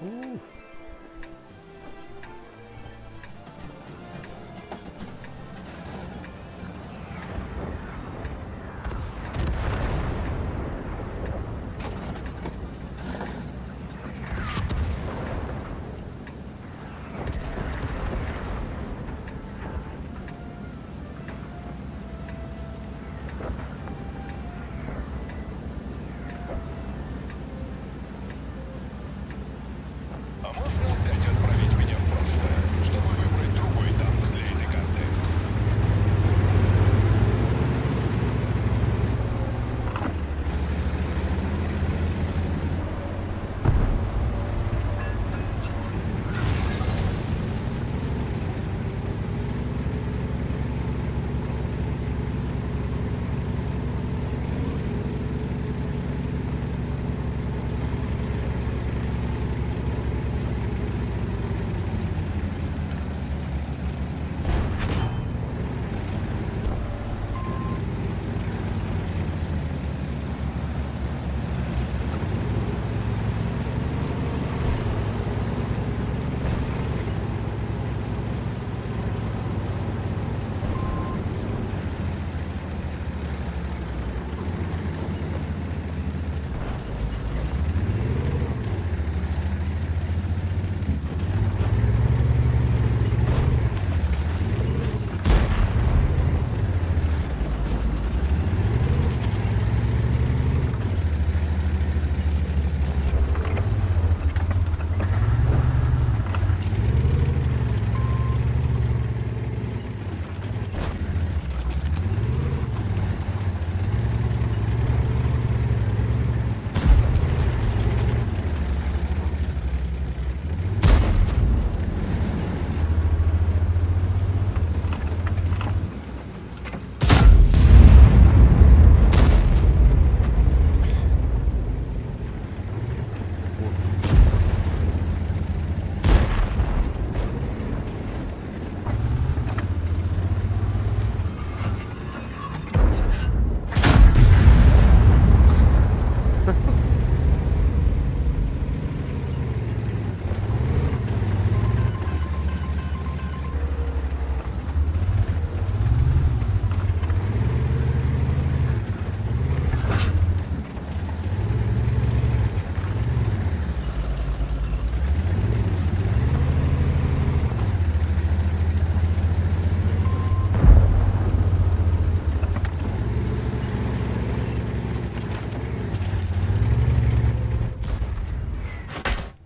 Уу. А можно опять отправить меня в прошлое, чтобы выбрать другой танк для этой карты?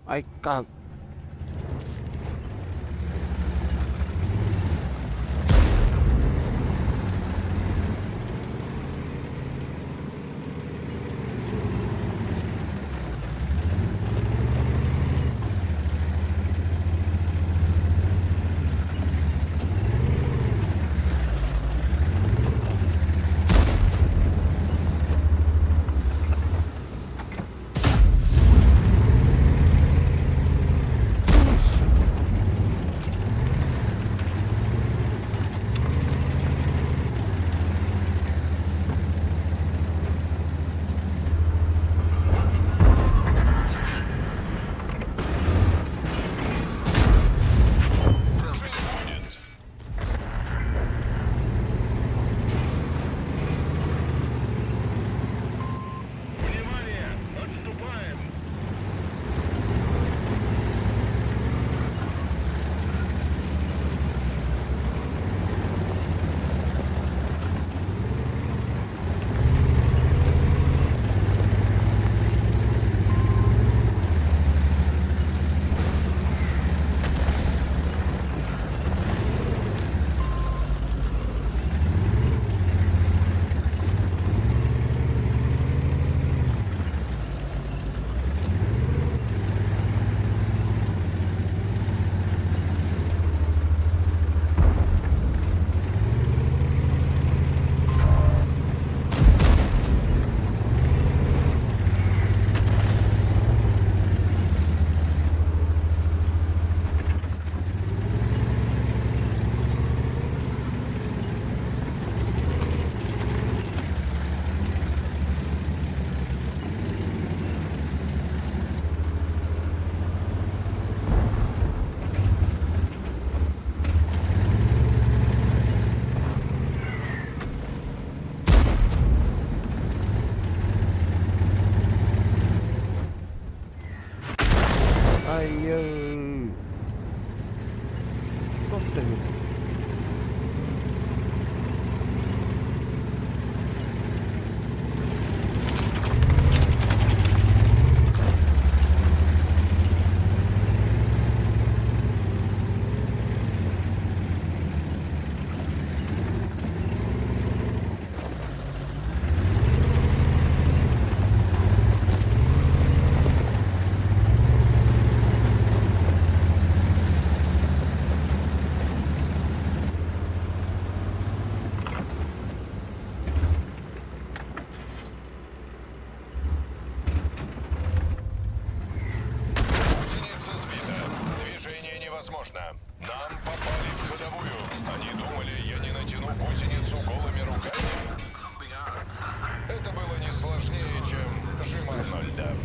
Айка. Айыы. Туох да үһү. Гусеница сбита. Движение невозможно. Нам попали в ходовую. Они думали, я не натяну гусеницу голыми руками. Это было не сложнее, чем жим Арнольда.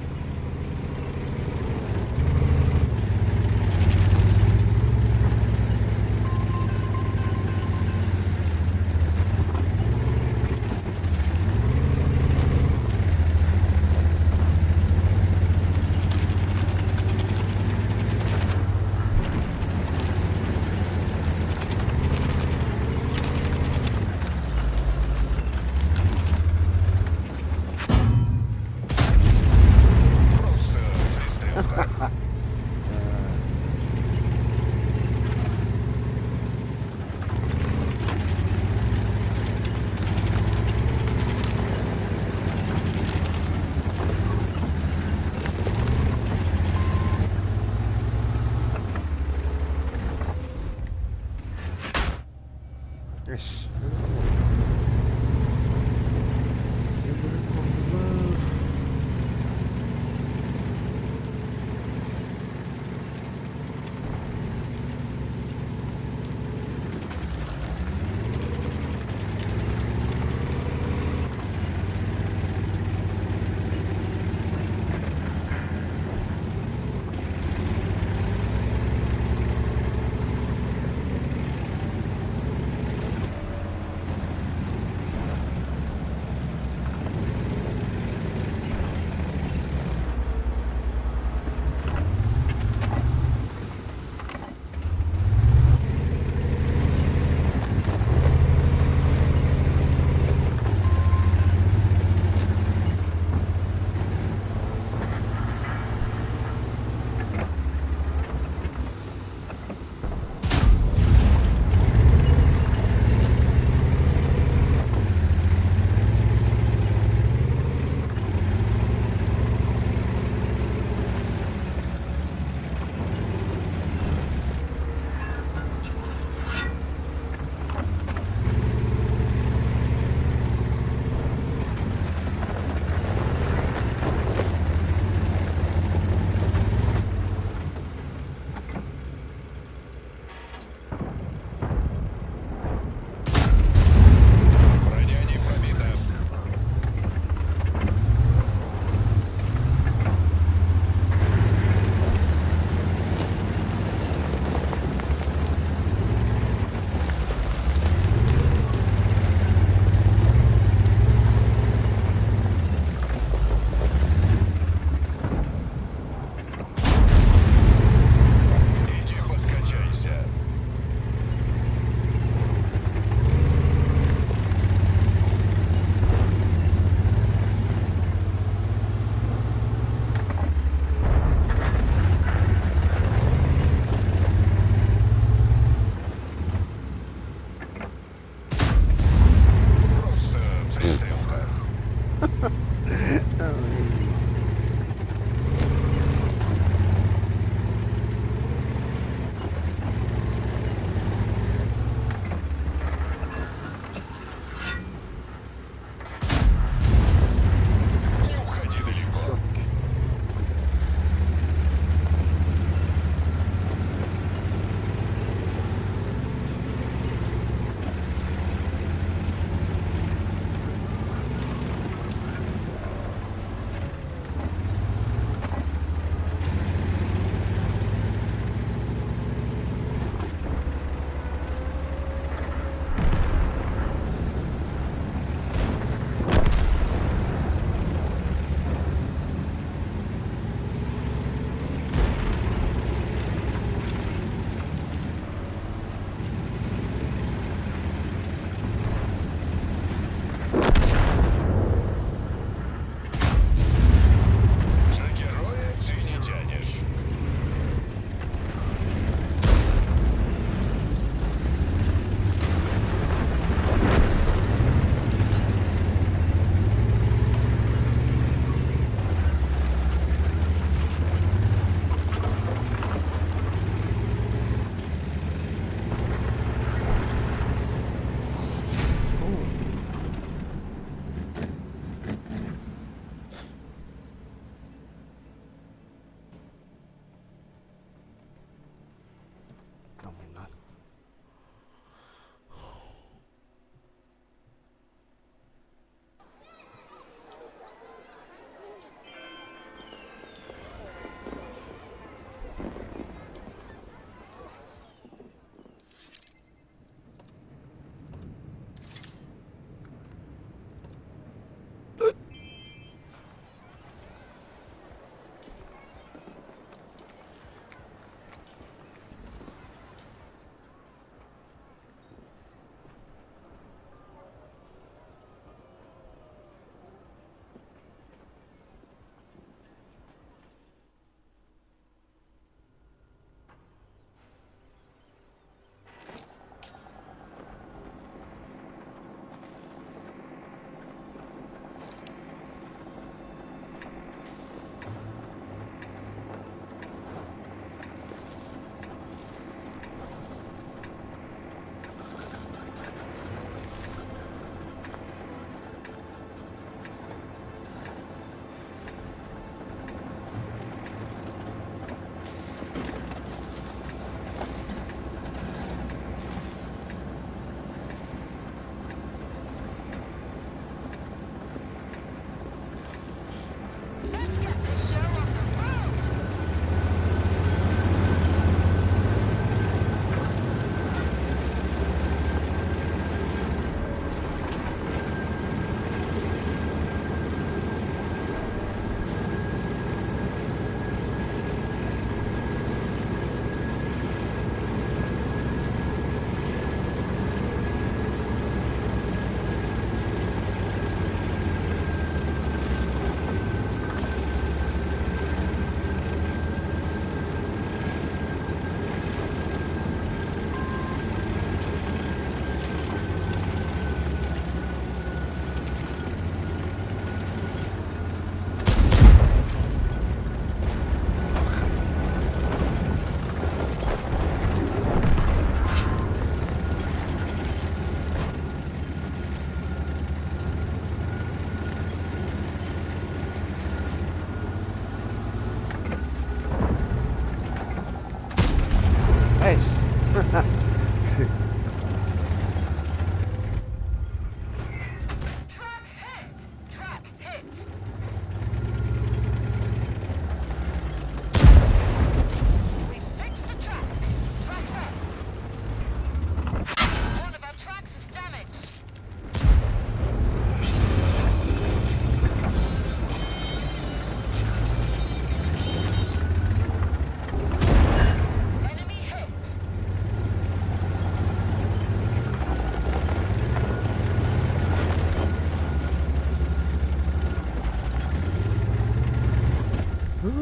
Enemy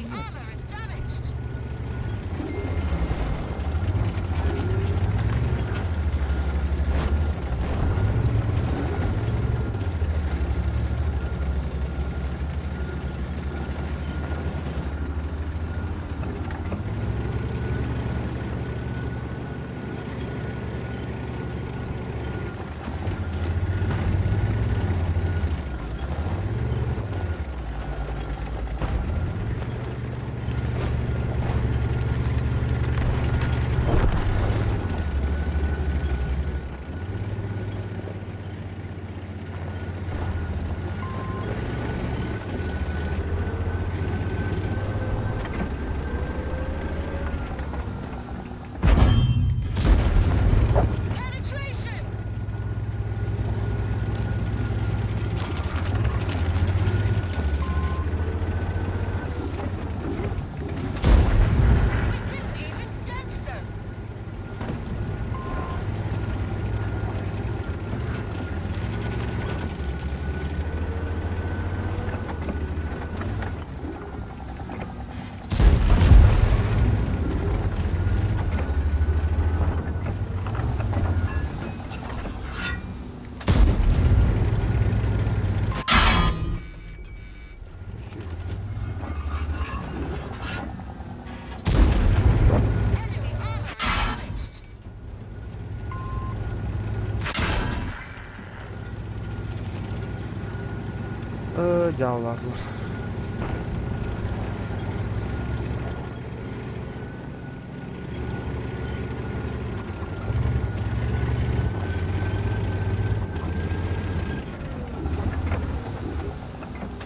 armor is damaged. Penetration! We didn't even dent them. Enemy armor is damaged. Э, дьааллаатылар.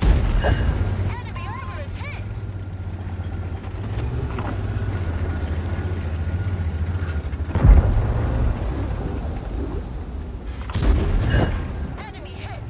Enemy armor is hit. Enemy hit.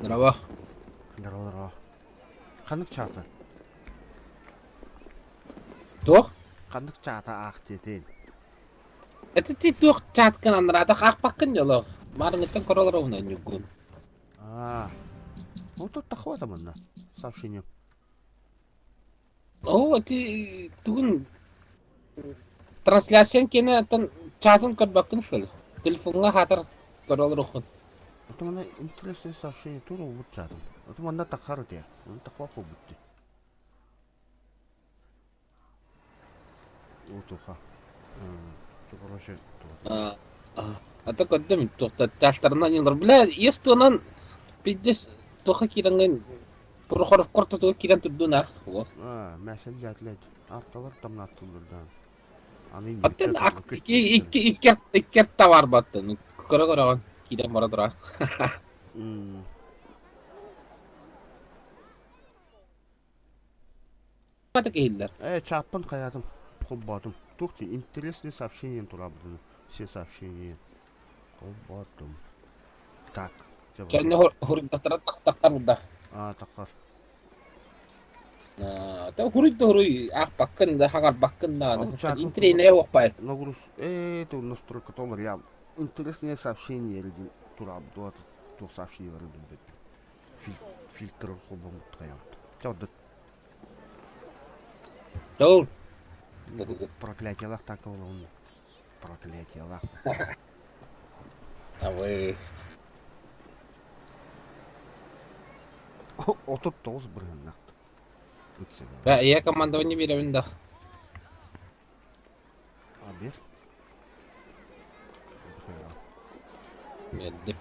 Здорово. Здорово, здорово. Ханнык чаата? Туох? Ханнык чаата аах диэтин? Это ти туох чааткын анраатах аахпаккын дьоло. Маарыҥыттан королор уна ньугун. Аа. Ну тут тахвата манна. Сообщение. Оо, ити тугун трансляциян киэнэ оттон чаатын көрбөккүн шул. Телефоҥҥа хаатар көрө олоруоххун. Это манна интересное сообщение тура убут чаатым. Это манна тахар этэ. Оны тахва буолбут. Утуха. Короче, А, а то көрдүм туохта таастарынан ньылар. Бля, ес туонан пиздец туоха киирэҥҥин Прохоровкор тутуга киирэн турдун а? О. Аа, мәсэл дьээтлэт. Арталар тамнааттыллар Аны Оттон икки икки икки икки арта бар баттын. Көрө көрөҕүн киирэн бара турар. Хата киһиллэр. Э, чааппын хайаатым, холбоотум. Туох дии, интересный сообщением турабытын. Все сообщения. Холбоотум. Так. Чэнне хуруйдахтара тахтахтар бурда. Аа, таххар. Та хуруй да хуруй аахпаккын да хагарбаккын да интриэнэ уохпай. Нагрус э ту настройка толор я интересное сообщение дин турабыт туох сообщение билбэт фильтр холбоммут хайабыт. Чаудат. Тыл. Проклятиелах так ол Проклятиелах. А вы 39 бырыһыннахт. Да, я командование беремин да. А бер. Бердим.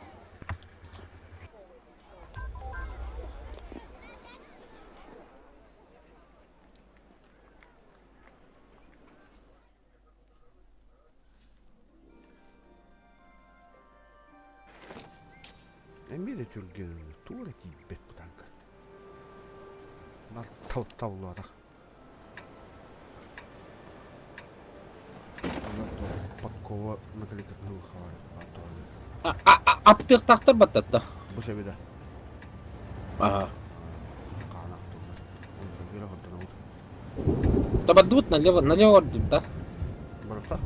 Эмиэ да түргэн туора тиийбэт бытаанка. Нар таулаатах. Подкова наклейкатын ылхаар Аптыктахтар баттатта. Бу себеде. Ага. Табадут налево, налево ордут, да? Барыта.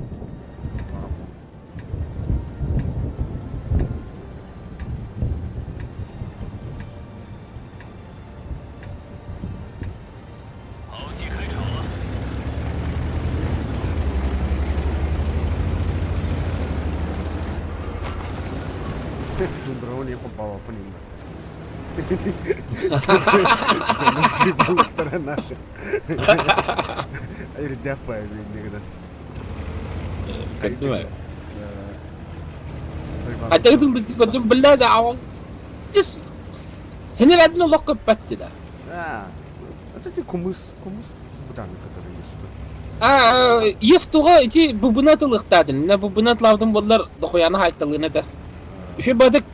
Тундровани хоппава панин Дьону балыктара наши. Ирдээх баайбын Көрдүм. Аттагы тылдык көрдүм биллэ да аван. Тис. Хенер адын олох көппәтти да. А, это ти кумыс, кумыс бытаны, который есть. А, ес туга ити бубына тылыктаатын. На бубына тылавдын боллар дохуяны хайтталыгын это. Үше бадык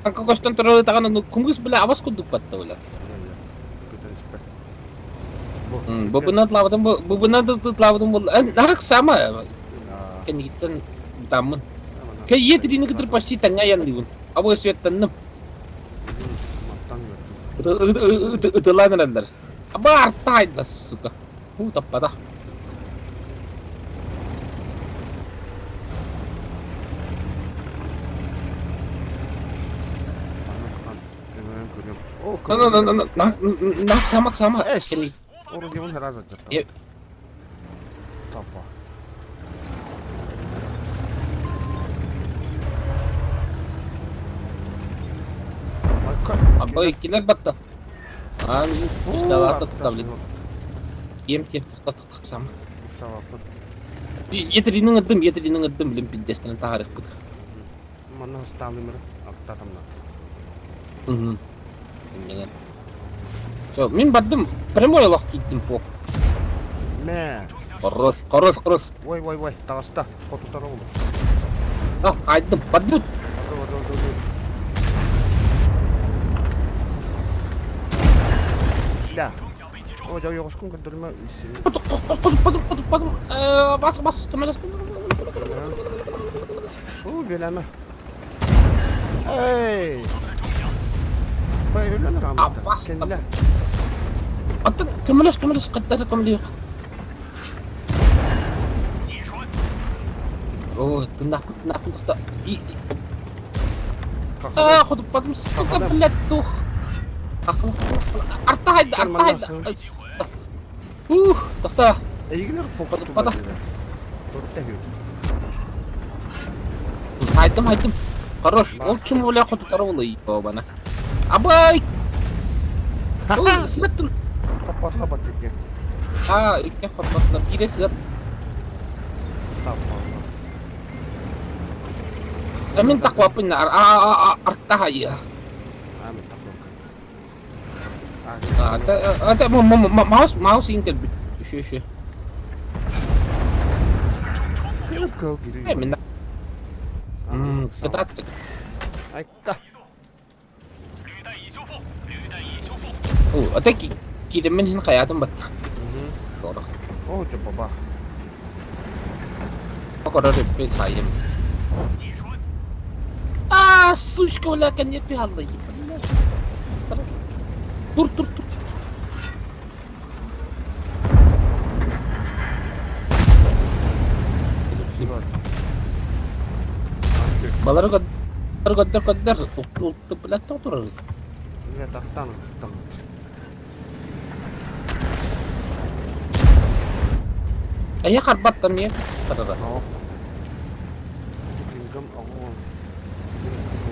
анка көстөн туралы таган кумыс биле абас курдук батта була. Бубына тылавдын бубына тылавдын бол. Нарак сама кэннигиттэн таммын. Кэ етрини кытыр почти таҥҥа янныыбын. Абы светтанным. Ытылаан эрэллэр. Аба артаайда, сука. Хуу таппата. На, сама, сама. Орудион раза Тапа. Абы иккилэр батта. Аан усталаата тутаблин. Ем тем тахта тах сама. Етринин ыдым, етринин ыдым билим пиздестерин таарыхпыт. Манна ыстаалымыр аттатамна. Угу. Все, мин бардым, прямой олох киирдим пох. Мэ. Хорош, хорош, хорош. Ой, ой, ой, таҕыста, хотутара олус. А, айдым, бардым. Сля. О, дьэ, оҕускун көрдөрүмэ. Бас, бас, көмөлөс. Оо, билэмэ. Эй! Бай өлөн арааммыта. Аббас. Кэллэ. Оттон көмөлөс көмөлөс кыттары көмөлүөх. Оо, тыннаахпын тыннаахпын тохто. И Хахалай. Аа, хотуппатым сука, блядь, тух. Арта хайда, арта хайда. Ух, тохто. Эйигинэр фокус Хотуппата. Торта Хайдым, хайдым. Хорош. Ол чум бля хотутара олай бана. Абай! Ой, сыгаттын. Хаппатла баттык. Аа, икки хоппатла. Бире сыгат. Мин тақуаппын арта хайа. Ата маус маус иҥкэлбит. Үшү үшү. Мин кытааттык. Айка. О, ата киирэммин иһин хайаатын батта. Сорох. О, дьэ бабах. Корор эппин сайым. А, сучка, бля, конец пиалла, Тур, тур, тур. Балары көдөр, көдөр, көдөр. Укту, укту, бля, турар. Бля, тахтан, тахтан. Эйэ харбаттан не тарара.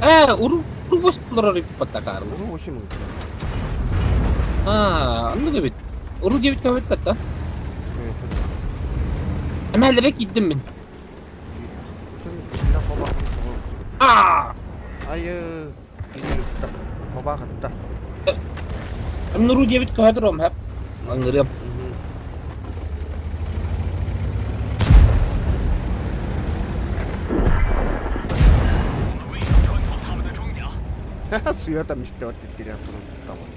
Ээ, уру уру олорор иппаттакаар. Уру очень Аа, оннук эбит. Уру диэбит көбүт да. Эмээлэрэ киирдим мин. Аа! Айы, хобаахытта. Нуру диэбит көһө хэп. Аңырыам. Суята мистер титтирэн турун табын.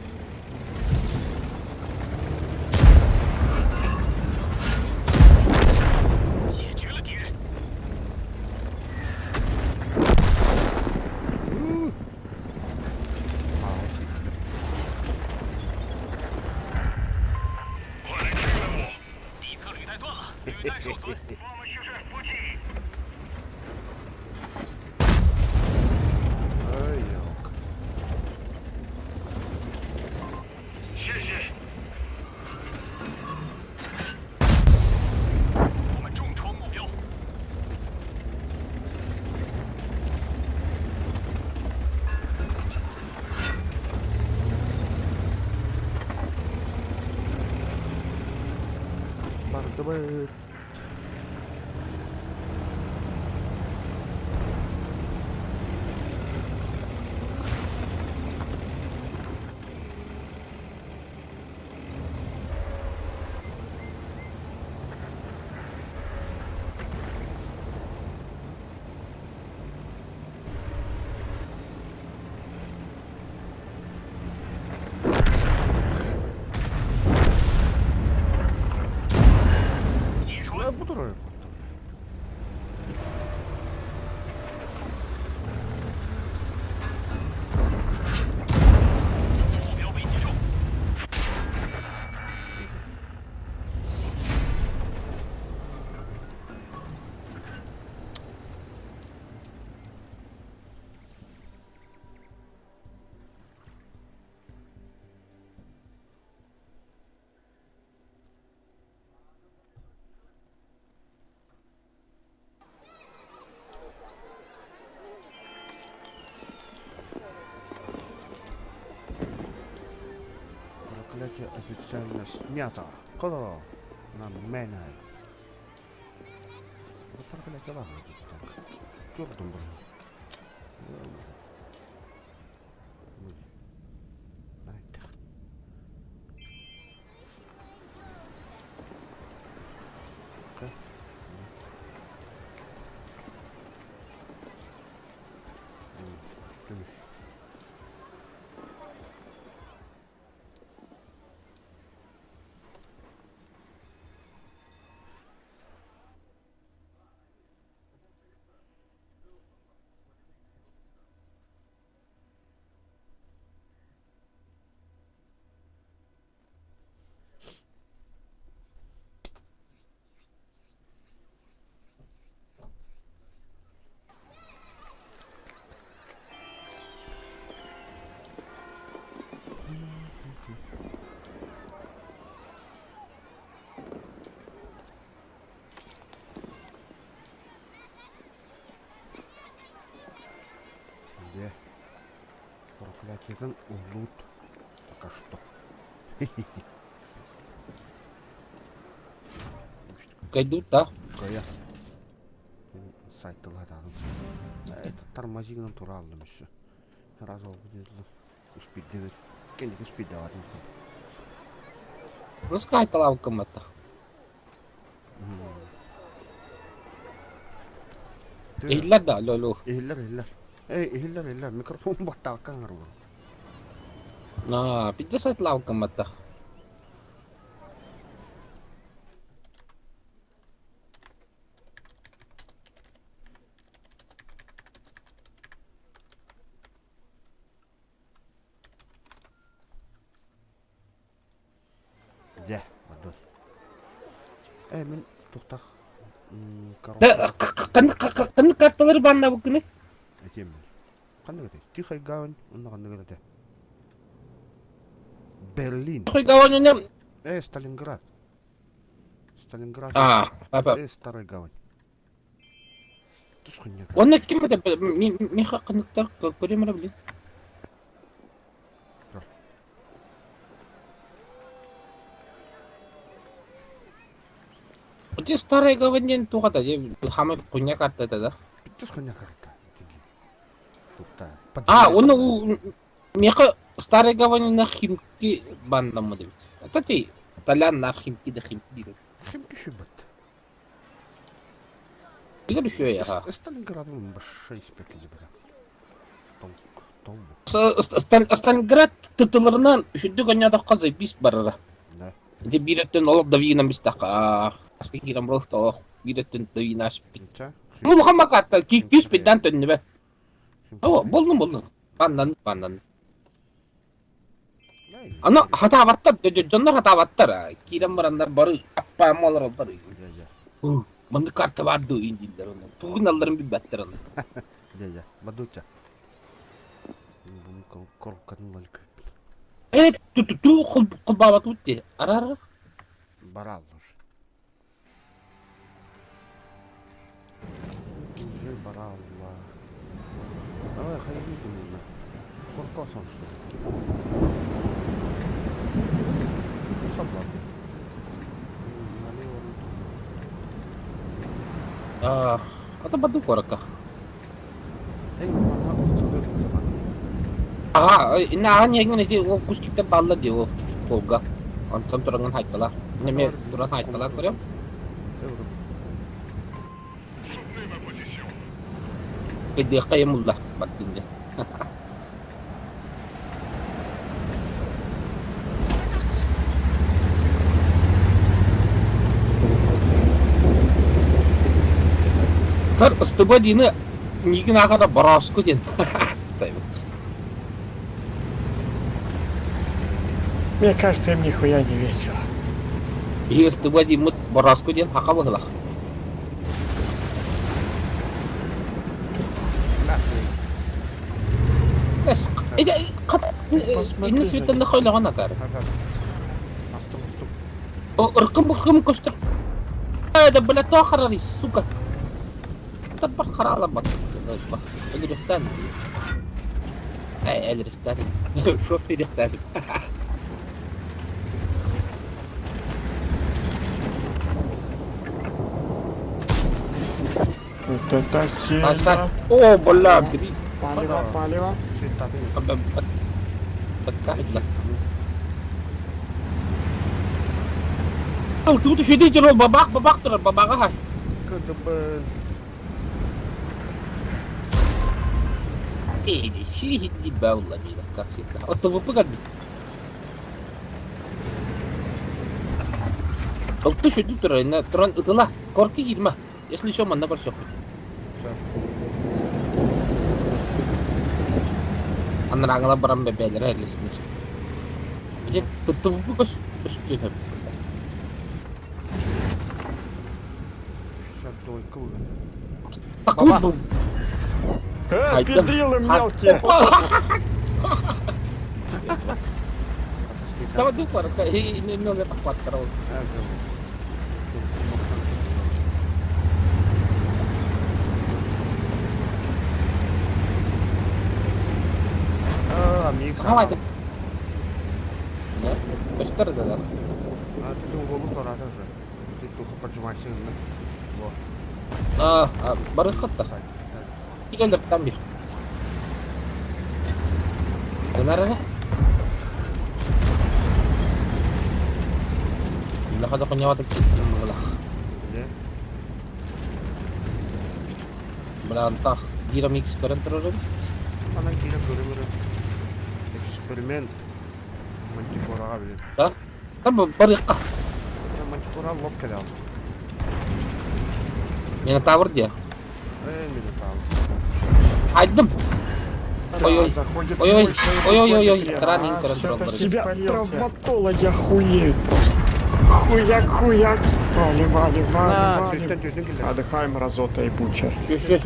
Ай, ёлка. Бардыбыт. Бу турар. Проклятие официально снято. Кола на мене. Проклятие ладно, так. Көрдüm bunu. Көстүмүш. Проклятиетын уллуут пока что. Кайдут да? Кая. Сайтылар Это тормозигынан тура алдым еще. Раз ол успейдебет. Кенdik успейдаватын. Руска айталаабыккын Иһиллэр да, алло, алло. Иһиллэр, иһиллэр. Эй, иһиллэр, иһиллэр. Микрофон баттаакка оҥорбун. Аа, пиздец айталаабыккын батта. Дьэ, бардос. Э, мин тухтах Ханнык карталары бааннабыккыный? Этиэм мин. Ханнык этэй? Тихой гавань, онно ханнык этэ? Берлин. Тихой гавань уня... Э, Сталинград. Сталинград. А, папа. Э, Старый гавань. Тус хуйня. Онно ким это? Миха ханныктар көрөм эрэ блин. Ити старая гавань диэн туох ата хамы хуйня карта да? Тус хуйня карта. А, онно у миэхэ старая гавань на Химки бааннаммыт эбит. Ата ти Толян на Химки да Химки диир. Химки шибат. Игорь еще я. Сталинградом большой спекли бра. Сталинград тытыларынан үчүдүк онньоотоххо заебись барара. Да. Ити биир өттүн олох давиынан бистахха аска киирэн буолта олох биир өттүн давина аспыт. Ну улахан макаатта күүс пиддан төннүбэт. О, боллун боллун. Баннан баннан. Аны хатаабаттар, дьоннор хатаабаттар. Киирэн бараннар бары аппаама олороллор. Маннык карта баар дуу дииллэр онно. Тугун алларын билбэттэр онно. Дьэ, дьэ, бадуча. Бу коркатын лалькы. Э, ту холбаабатыбыт дии. Арара. Барал уже. Уже баралла. Давай, хайди думаю. Коркосон что ли? Ну, соблазн. Налево А, ата баду куоракка. Эй, манна ортосугар Аха, инна ахан иһэҥҥин ити ол кустиктар бааллар дии ол суолга. Онтон тураҥҥын хаайталаа. Эмиэ туран хаайталаа көрөм. Кыдыахха ийэм улла бардын дьэ. Көр, ыстыба диини миигин аахара борооску диэн сайбыт. Мне кажется, им нихуя не весело. Биһиги ыстыба дииммит борооску диэн хаха быһылах. Инни светтэн хойлоҕон акар. Ыркым-быркым көстөр. Да, бля, то харари, сука. Табар харала бат. Өлүрүхтэн. Эй, өлүрүхтэн. Шот өлүрүхтэн. Вот это сильно. О, бля, гри. Палево, палево. Тут еще идите, бабах, бабах турар, бабаҕа хай. КДБ. Эй, сиһилли баулла мина, как всегда. Вот ТВП как бы. Алты шүдү турар, инна туран ытыла. Корки киирмэ. Если еще манна көрсөхпүт. Анарааҥылар баран бэбээлэрэ эллэсиннэр. Ити ТВП көстүөн сөп. 62 выгода. Такой был. Э, педрилы мелкие. Давай дупар, и не не так Давай. Да, көстөр да. А ты уголу барата же. Ты только поджимайся. Во. А, барыхатта. Килелер там бир. Гынарара. Лаха да коньява так киттим быгылах. Браантах биир микс көрөн турарым. Анан киирэн көрө-көрө. Эксперимент. Мантикораҕа билин. Да? Там барыахха. Мантикора лоп кэлэ Минотавр диye. Э, Минотавр. Айдым. Ой-ой. Ой-ой. Ой-ой-ой. Кран көрөн тураллар. Тебя травматологи охуеют просто. Хуяк, хуяк. Вали, вали, вали, вали. Отдыхаем, мразота ебучая. Шү-шү.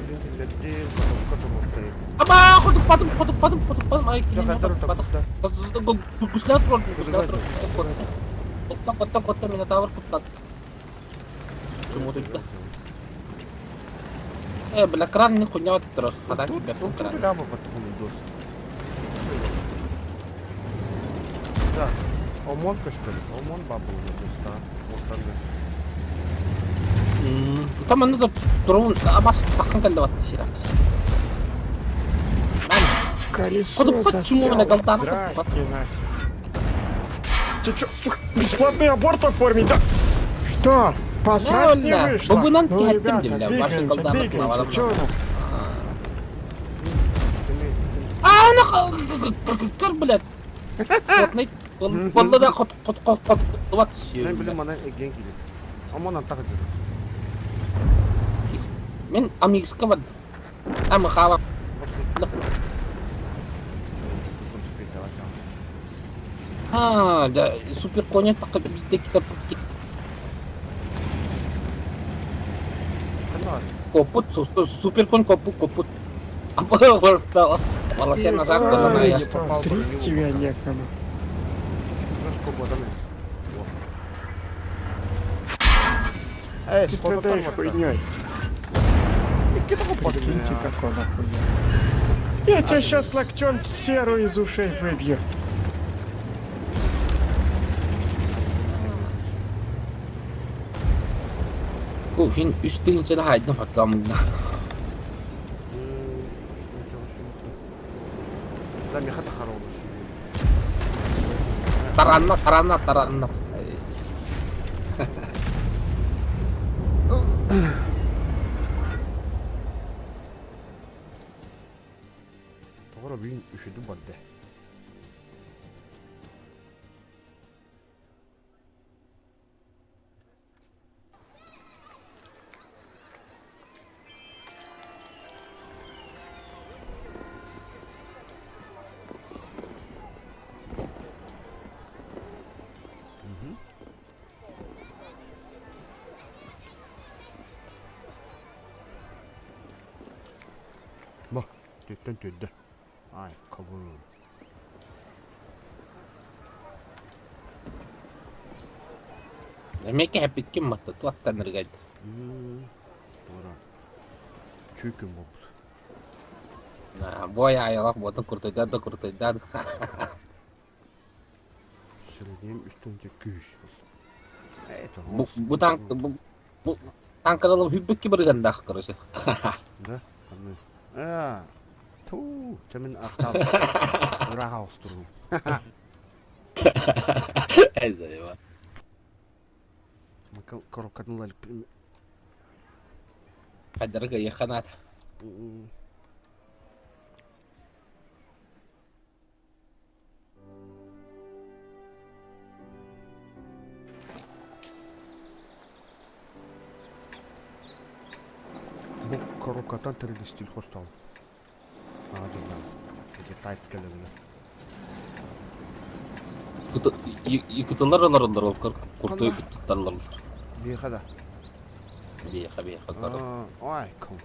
Аба, хотуппатым, хотуппатым, хотуппатым. Ай, хотуппатым. Гуслят роль, гуслят роль. Котта, котта, котта, Минотавр куттат. Чумутуйда. Э, бля, кран не хуйня турар. Хатан киирбэппин кран. Да, ОМОН көстөр, ОМОН бабылы мустан. Там манна да турун абас таххан кэллэ батта ширак. Колесо Кудуппат чуму застряло. Здрасте, нахер. Ты чё, сука, бесплатный аборт оформить, да? Что? Посрать не вышло? Ну, ребята, двигаемся, двигаемся, чё у нас? А, нах, блядь. Fortnite Болла да хот хот хот хот вот Мен билим мана эгген килет. Омон антах жүр. Мен Амикска бардым. Ама хава. А, да, супер коня так битте китап копут, супер конь копут, копут. Апа, варта. Волосе назад Ай, Стрить тебя некому. Эй, Ты страдаешь хуйней. Прикиньте, как он охуел. Я тебя сейчас локтем серу из ушей выбью. Хин үс тыһыынчаны хаайдым хаттаамына. Да, меха тахара олус. Таранна, таранна, таранна. Тоҕо бүгүн үшүдү барда. Бо, түттэн түрдэ. Ай, кабыл. Эмиэ хэппиккин матта туаттан ыргайд. Туора. Чүүкүн болбут. Бой айылах буотун куртуйдар да куртуйдар. Среднем үстүнче күүс. Это Бу бу танк бу бу танкалалым хүббүкки бырыгандах короче. Да? Анны. А. Ту, чамин артал. Ура остуру. Эзева. Макал коробкатын лалик. Хадарга яханат. Бу коробкатан 3D стиль хостал. А, жырдан. Эти тайп келеги. Икытылар олар ол куртуй кыттарлар. Бихада. Беха беха кара. Ой, ком.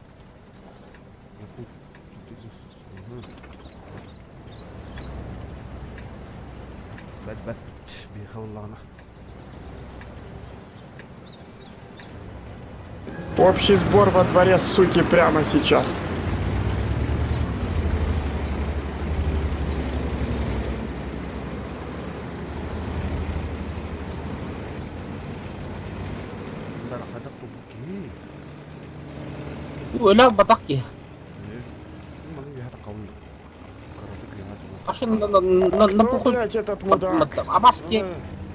Бәт бәт биха уллаҕына. Общий сбор во дворе, суки, прямо сейчас. Хайдах тулбут киһи? Өлө албатах киһи. Маны үөһэ таххабын. Кыратык үөһэ тула. Ашын на Кто, похуй блядь, этот мудак? Абас ки.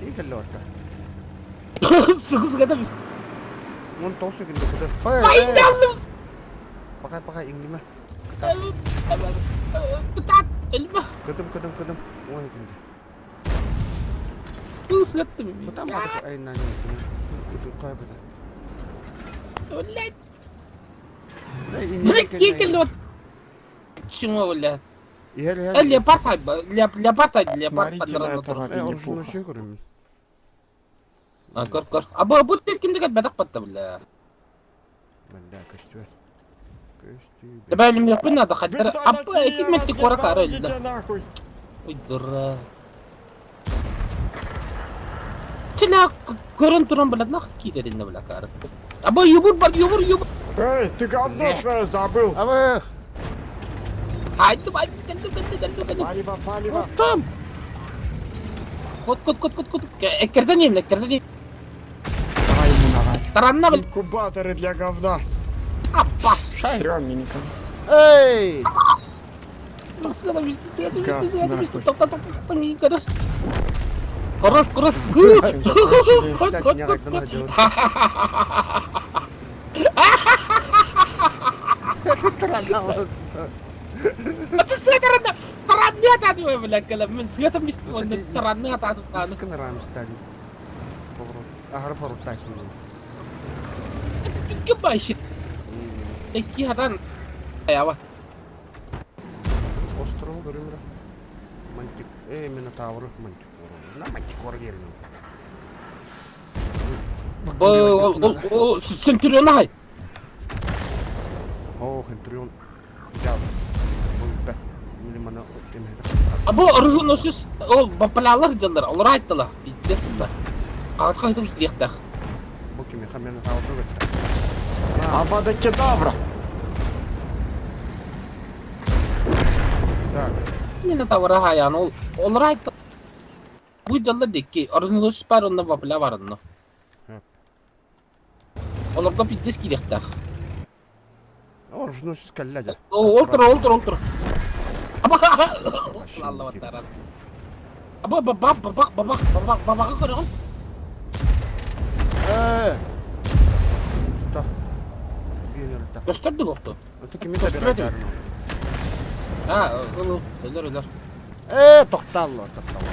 Тиий кэллэ барта. Сыгысыгата. 19 секунда кыды. Пайдалым. Пакай пакай иҥнимэ. Кытаат өлмө. Кыдым кыдым кыдым. Ой күндү. Сыгыттым. Бутан батык айынан Кайбыта. Блядь. Блядь, кэллэ. Чего, блядь? Иһэр иһэр. Леопард леопард леопард Смотрите на этого Винни-Пуха. Көр көр. А бу бу кимдик бадах батта бля. Бля, көстүбэт. Көстүбэт. Добавили надо хотя Вы а кто такие, эти метти кора кара разъебал, идите нахуй! Ой, дурак. Чила көрөн туран блядь нах киирэринне бля кара. Аба юбур бар юбур юбур. Эй, ты говно свое забыл! Абы! Айдым айдым кэллим кэллим кэллим кэллим. Палево, палево! Там! Кот кот кот кот кот. Эккерден ем эккерден ем. Давай ему давай. Таранна бил. Инкубаторы для говна. Аппас. Стрёмненько. Эй! Сыгада бисти сыгада Гад, бисти сыгада бисти. нахуй. Топ топ топ топ топ Хорош хорош. Кот Так, кот не кот рак, кот. делать. Аты сыгада таранна тааты бля кэлем. Мен сыгада бисти онда таранна тааты тааны. Сканерам стали. Поворот. Ага, поворот так. Ким башы? Икки хатан аява. Остров көрүмрө. Мантик. Э, Минотавр, мантикора. На мантикора келдим. Ол Центурион ай. О, Центурион. Я. Бу Милимана эмеде. Абы оруженосец ол бапалалар дьаллар, олор айттыла. Иттес булла. Каат кайтык иттиэхтэх. Бу кими хамен таавыр бетте. Авада кедавра! Так. Минотавра хаян ол олор айтты. Бу дьаллар дикки оруженосец бар онна бапала бар онно. Олорго пиздес кириэхтэх. Оруженосец кэллэ Ол тур ол тур ол тур. Аба Алла баттаран. Аба бабак бабак бабак бабак бабагы көрөҕүн. Э! Та. Биэнер та. Көстөрдүк охту. Это кими Көстүбэт табирар. А, ыл өлөр өлөр. Э, тоқталла, тоқталла.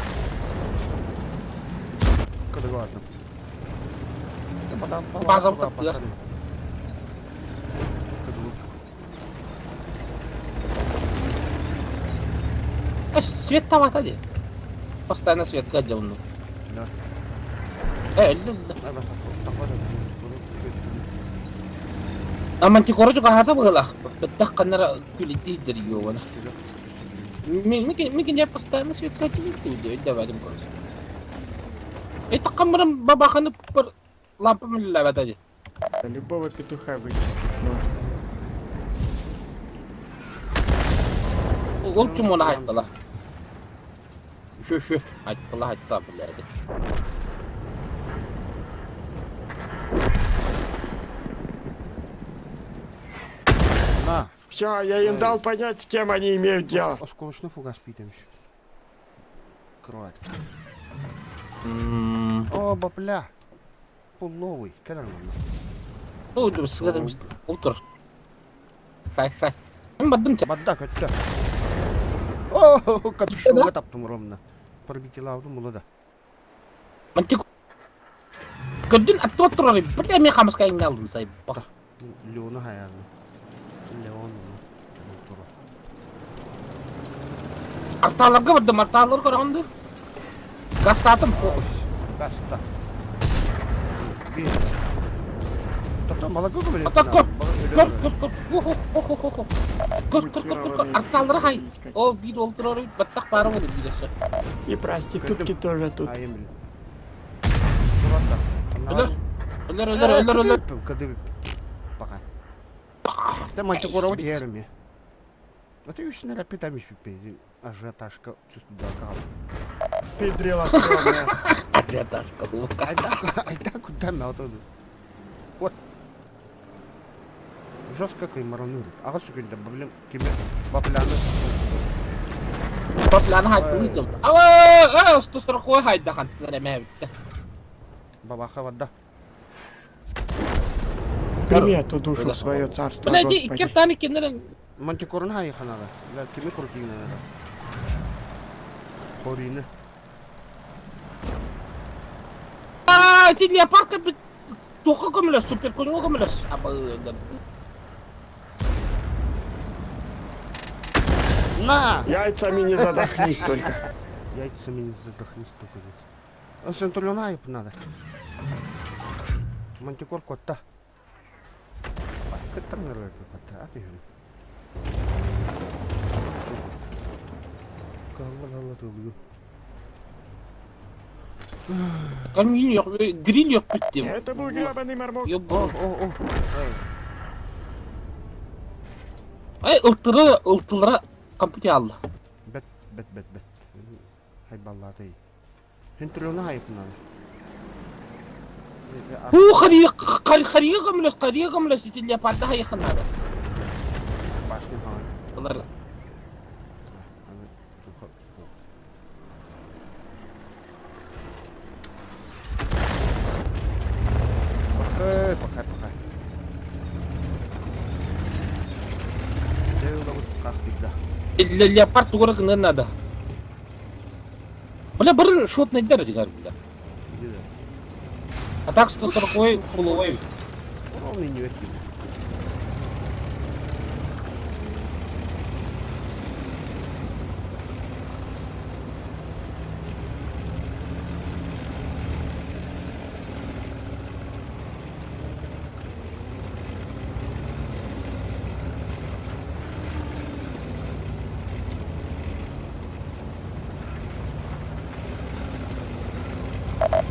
Кыдыгы бардым. Базам таптыгар. Э, свет табата ди. Постоянно светка дьонну. Да. Э, өллө өллө. А мантикора чугаһаата быһыылаах. Бэттэх ханнара күлүттииддэр йуобана. Микин я постоянно светка тиийдэ өйдөбөтүм короче. Это камерам бабаханы пар лампа милләбәтә ди. Любого петуха вычислить можно. Ол чумуна хайттала. Şu şu хайттала хайта блядь. На, Все, я им дал понять, с кем они имеют дело. осколочный фугас питемш. Кровать. О, бабля. Пуловый. Кэлэр манна. Ой, сыгадым олтур. Сай сай. Мен бардым ча. Бадда көттө. О, капюшонга таптым ровно. Пробитие лавду мула да. Мантик Көрдүн аттып турар. Бля мен хамыска иңне алдым сай. Бак. Леона хаялны. Леон. Арталарга бардым, арталар көрөндү. Гастатым похуй. Гаста. Bir. Тота малака көбөлө. Ата көр. Көр көр көр. Ох ох ох ох ох. Көр көр көр көр. Арталар хай. О бир олтурар баттак бары болду бир И проститутки тоже тут. Айым бил. Турата. Өлөр. Өлөр өлөр өлөр өлөр. Кыды. Пока. Та мантикора вот ерми. А ты еще не рапитамиш пипи. Ажиотажка чувствую да кал. Педрила стрёмная. Ажиотажка. Айда айда куда мә отоду. Вот. Жестко кыймараныр. Аҕыс секунда, блин, кими бапляны. Бапляны хайдылыы дьыл. Ава, 140 хайда хантылар эмэ бүттэ. Бабаха барда. Прими эту душу в свое царство, Бля, ди Господи. икки таны кинерин Мантикорун хайханара. Бля, кими крутигнара. Хорины. Аа, ти леопардка бит туха көмөлөс, супер көңө көмөлөс. Абы, На! Яйцами не задохнись только. Яйцами не задохнись только ведь. А Центурион айып надо. Мантикор котта. Кыттан котта. Аты юн. Калла калла тылгы. Камин yok, гриль yok bitti. Это был гребаный мармок. Yok О, bu. о, о. Ay ıltıra ıltılara компьютер алла. Бет, бет, бет, бет. Хайбаллаты. Центурион айып надо. Бу хария хария көмөлөс, хария көмөлөс ити леопардка хайыкынады. Башня хаа. Булар. Пока, пока, пока. Леопард тугура гынан надо. Бля, бір шотный дер дигар бля. А так 140 куловой. Ровный не верти.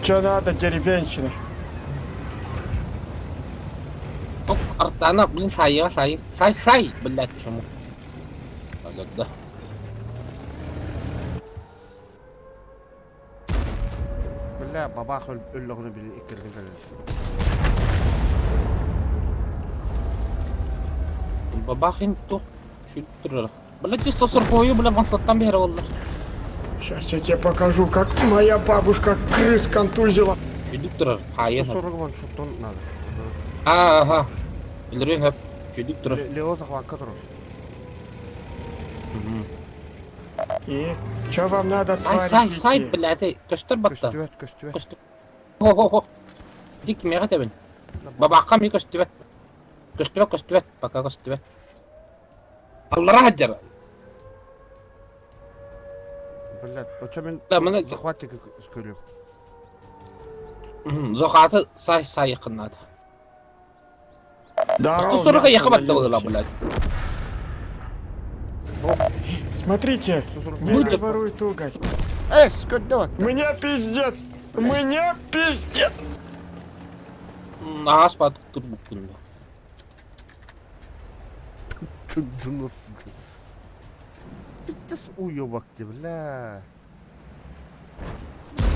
Че надо, деревенщина? Ок, артана, блин, сай, сай, сай, сай, блядь, чему? Да. Бля, бабах өллөҕүнэ билин иккирдин кэлэр. Бабахин тух шүттүрөр. Бля, 140 бля, ваншоттан бери олар. Сейчас я тебе покажу, как моя бабушка крыс контузила. Шүдүк турар. Хайы. 140 вон шоттон надо. Ага. Билерин хөп. Шүдүк турар. Лео захватка турар. И че вам надо, Сай, твари сай, сай, дикие? блядь, көстөр батта. Көстүбэт, көстүбэт. Көстөр. Хо, хо, хо. Дик мега тебин. Бабакка ми көстүбэт. Көстүбэт, көстүбэт, пока көстүбэт. Аллара хаджар. Блядь, оча мен Да, мына захватчик көрүм. Зохаты сай сай якыннады. Здорово, 140 мясо якын батта на була, юбке. блядь. Смотрите, 140. меня Будет. воруют уголь. Эс, көддө. Мне пиздец! Мне пиздец! Аас бат турбук күндө. Тындыныс. Биттес уёбак ти, бля.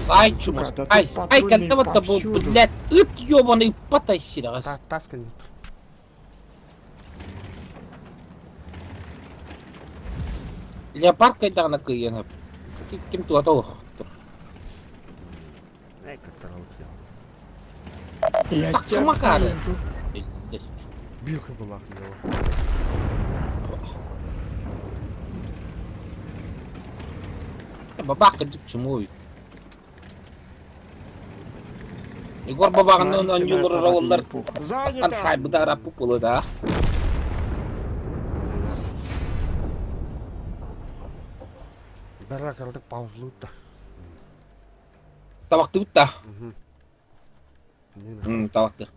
Сай чумас. Сука, да Ай, тут ай, патрульные когда вот был, повсюду. блядь, ыт ёбаный потащили. Та таска не. Леопард кайдагына кыйын. Ким туата ох. Эй, которого Я Так, тебя Макары. порежу. Билка была его. Бабак кыдык чумуй. Егор бабагынан Смотрите на анюлар этого олар. Винни-Пуха. Ан Занято! сай быдара пупулы да. Бәрі калдык паузлуут да. Табакты бутта. Не Табакты.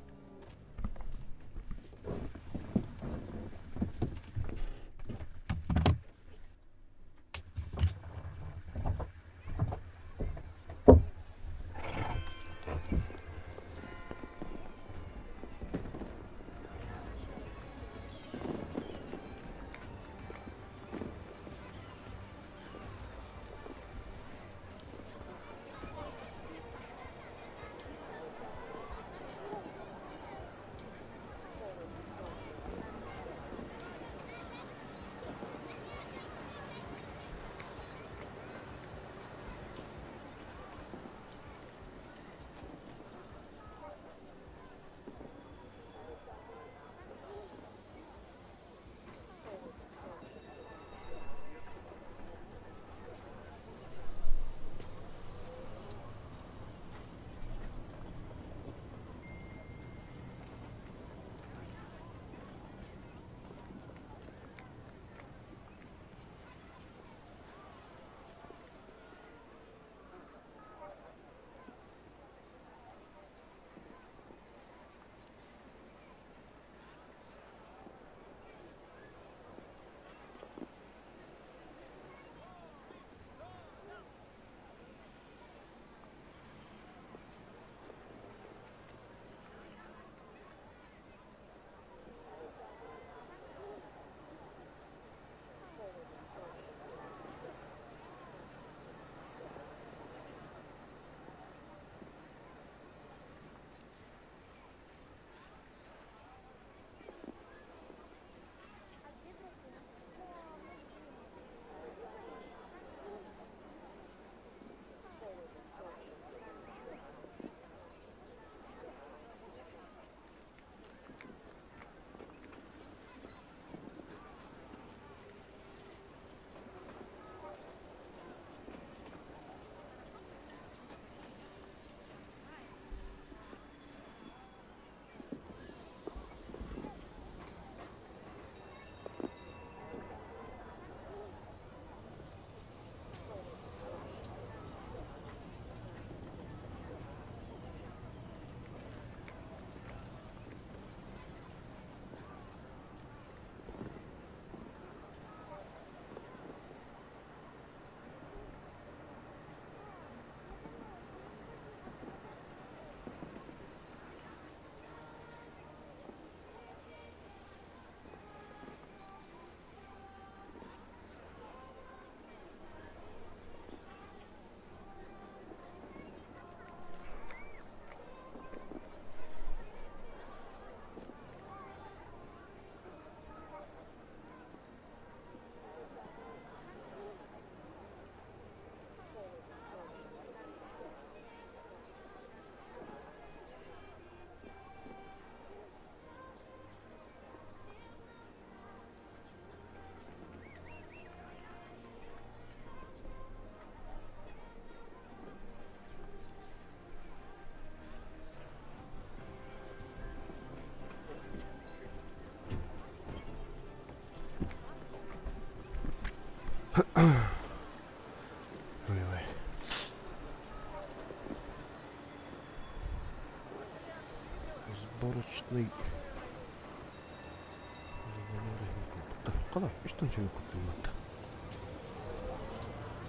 Кала, үс тыһыынчаны куттаммат.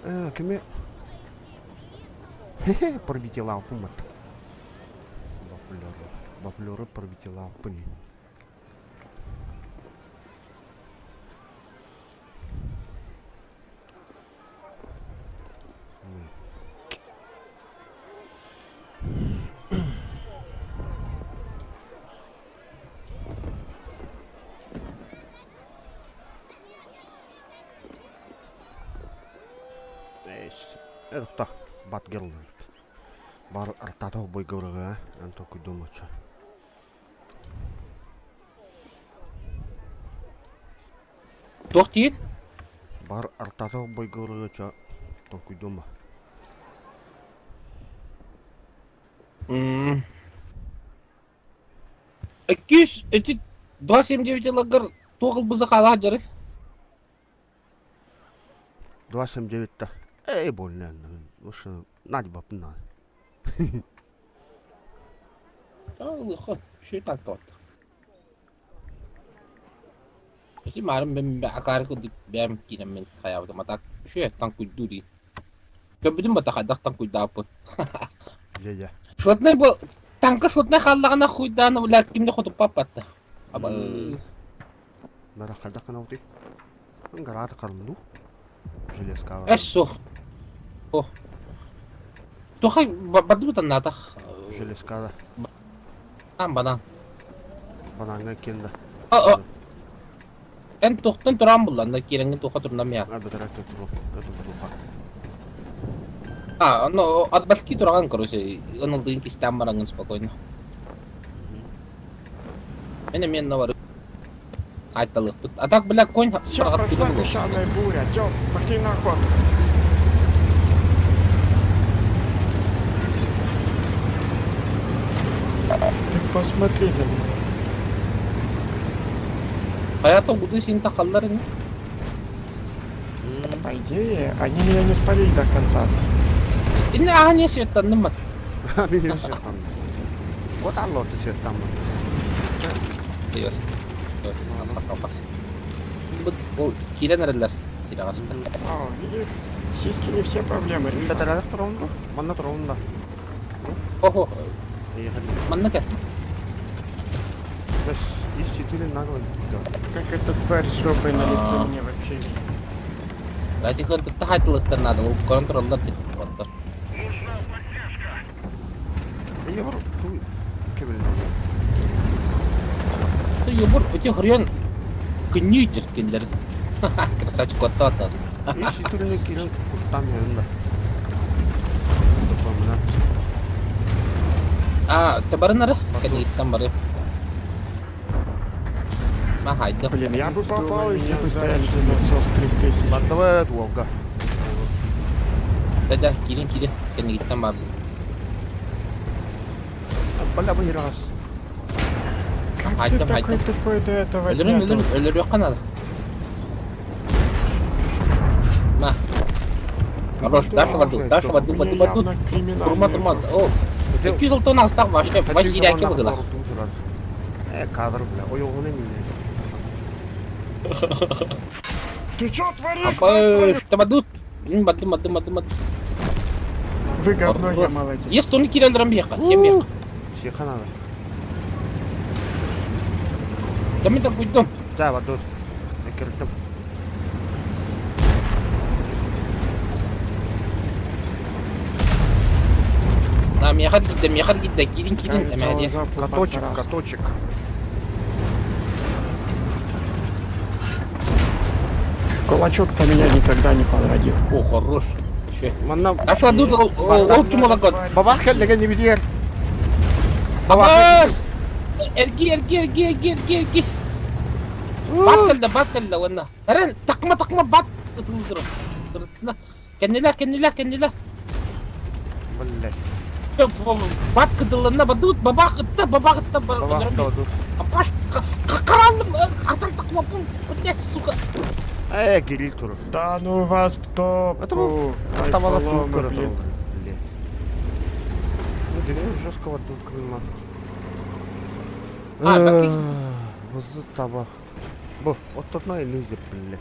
Э, кими? Хе-хе, пробитие лампы Баплеры. Баплеры пробитие лампы не. Эрта Батгерланд. Бар артата бойгорга ан токуйдумача. Туох диир? Бар артата бойгорга токуйдума. Иккис эти 2.79 лаггар туох ылбыза хаалаах дьары? 2.79-та. Эй, больно. Уж надь бап на. Ылыха, үчүгэй таактабат. Ити маарым бэм акаары курдук бэйэм киирэммин хайаабытым, а так үчүгэй таҥкуйдуу дии. Көрбүтүм бата хайдах таҥкуйдаабыппын. Дьэ-дьэ. Шотнай бу таҥка шотнай хааллаҕына хуйдаан бля ким да хотуппаппатта. Аба Бара хайдах гынабытый? Гараата хармыну. Железкаҕа. Эс суох. Ох. Тухай бардыбыт аннаатах. Железкада. Банан банан. Банаҥҥа киэн да. А, Эн туохтан тураан булла, анда киирэҥҥин туохха турунам я. А бэтэрэ туру, туха. А, ну, от башки тураган, короче, ынылдыын кистээн бараҥҥын спокойно. Мен эмиэ онно барып айталыахпыт. А так, бля, конь Все, прошла песчаная буря. Тём, пошли на охоту. Ты посмотри на него. Хайата уду син тахаллар ини. По идее, они меня не спалили до конца. Инне аһан светтанным мат. Мин светтанным. Вот алло ты светтанным. Йор. Бу киирэн эрэллэр. Кирэҕэстэ. О, видишь, сиськи не все проблемы решают. Бэтэрэлэх туруҥ Манна туруҥ да. Ох, манна кэл. Есть четыре наглых Как эта тварь с жопой на лице мне вообще видно. Давайте кытта хайтылыктар надо, ол көрөн тураллар деп оттор. Ебор, ту кебелне. Ту ебор, ути хрен күннүү кинилер. Красавчик котто аттады. Ис түрүнө кирен куштан да. А, табарынары? Кэнниттэн бары. Ма хайда. Блин, я бы попал, если бы стояли насос 3000. Бардавай Волга. Да-да, кирин кирин. Кэнниттэн бар. Бля, бы раз. Как ты такой тупой до этого Өлөрүм, өлөрүм, өлөрүөххэ надо. На. Хорош, дальше воду, дальше воду, воду, воду. Турма, турма. О, 200 астах вообще, вообще ирэки быгыла. Э, кадр, бля, ой, он не Ты чё творишь? Апа, табадут. Бадым, бадым, бадым, бадым. Вы говно, я молодец. Есть он кирелдерен бияка, кем бияка. Сиха надо. Да мен так уйдем. Да, вадут. Кирдим. Да, меха гидде, меха гидде, кирин кирин. Каточек, каточек. Кулачок-то меня никогда не подводил. О, хорош. Манна... А что тут ол чумалакот? Бабах келлеген не бидер. Бабас! Эрги, эрги, эрги, эрги, эрги, эрги. Бат кэллэ, бат кэллэ уонна. Эрэн, такма, такма, бат ытылдыр. Кэннилэ, кэннилэ, кэннилэ. Блять. Бат кыдылланна, бадут, бабах ытта, бабах ытта. Бабах ытта, Апаш, караллым, атан такмапын, блять, сука. Э, Кирилл тур. Да ну вас в топку. Оставала турка, блин. Ну, жесткого турка нема. А, так Бызы таба. Бу, оттотно иллюзия билле.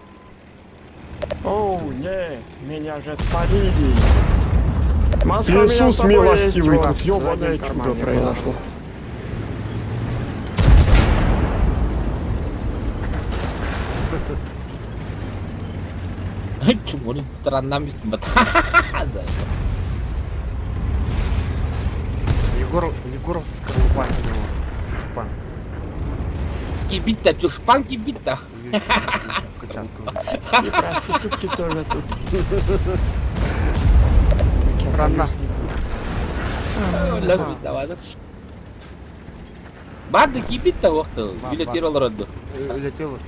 Оу, нет, меня же спалили. Маска у меня с Иисус собой есть, милостивый, вот, тут в ёбаное заднем чудо кармане было. произошло. Чумур тараннан бистим бат. Егор, Егор скорлупа него. Чушпан. Кибитта, чушпан кибитта. Скачанка. И проститутки тоже тут. Странно. Лазбит давады. Барды кибитта вакты. Билетер олорду. Үлетел.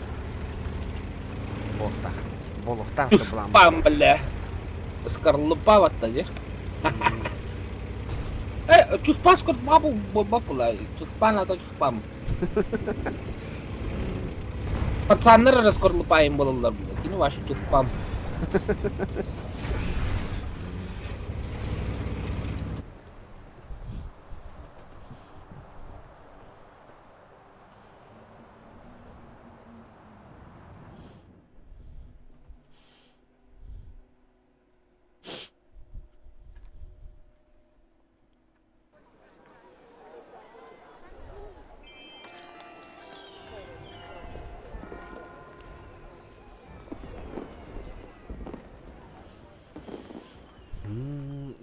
Болохтах. Болохтах да Чушпан, бля. Скорлупа ватта, де. Э, чушпан скот бабу бабула. Чушпан ата чушпан. Пацаннар эрэ скорлупайын буолаллар бля. Кини ваши чушпан.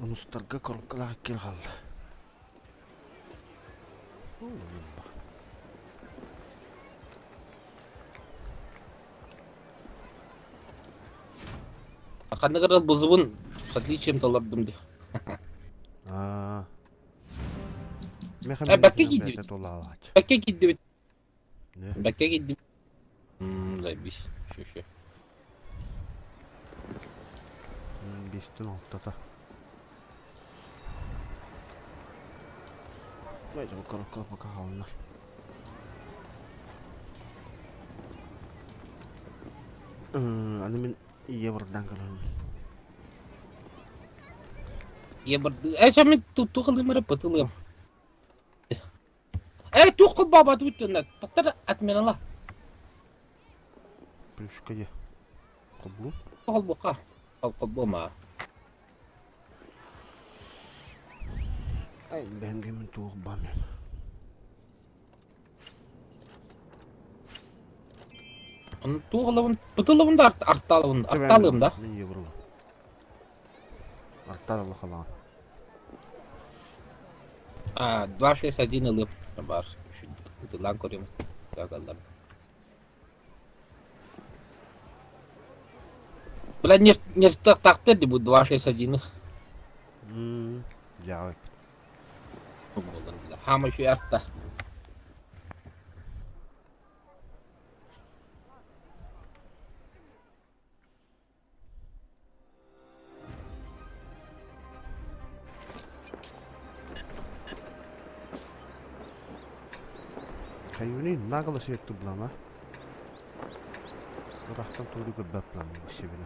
Онустарга коробкалаах кир хаалла. Ханнык эрэ бузубун с отличием толордум дии. Аа. Э, бэккэ киирдибит. Тулаалаач. Бэккэ киирдибит. Не. Бэккэ киирдибит. М, заебись. Еще Биэстэн алтата. Давайте коробка пока хаалыннар. Аны мин евродан көрөм. Ебырды. Э, шамин туту кылым эрэ пытылым. Э, тух баба туттунна. Тактар отменала. Плюшка де. Кобу. Холбука. Холбума. Ай, бэм туох бам. Оны туғылыбын, пытылыбын да артталыбын, артталым да. Мин евро. Артталы халаан. А, 261 ылып бар. Ытылан көрөм. Тагаллар. Бля, не не тахтер бу 261. М, Я Хама şu артта. Каюни нагло себе тублама. Урахтан тууру көрбөт план себени.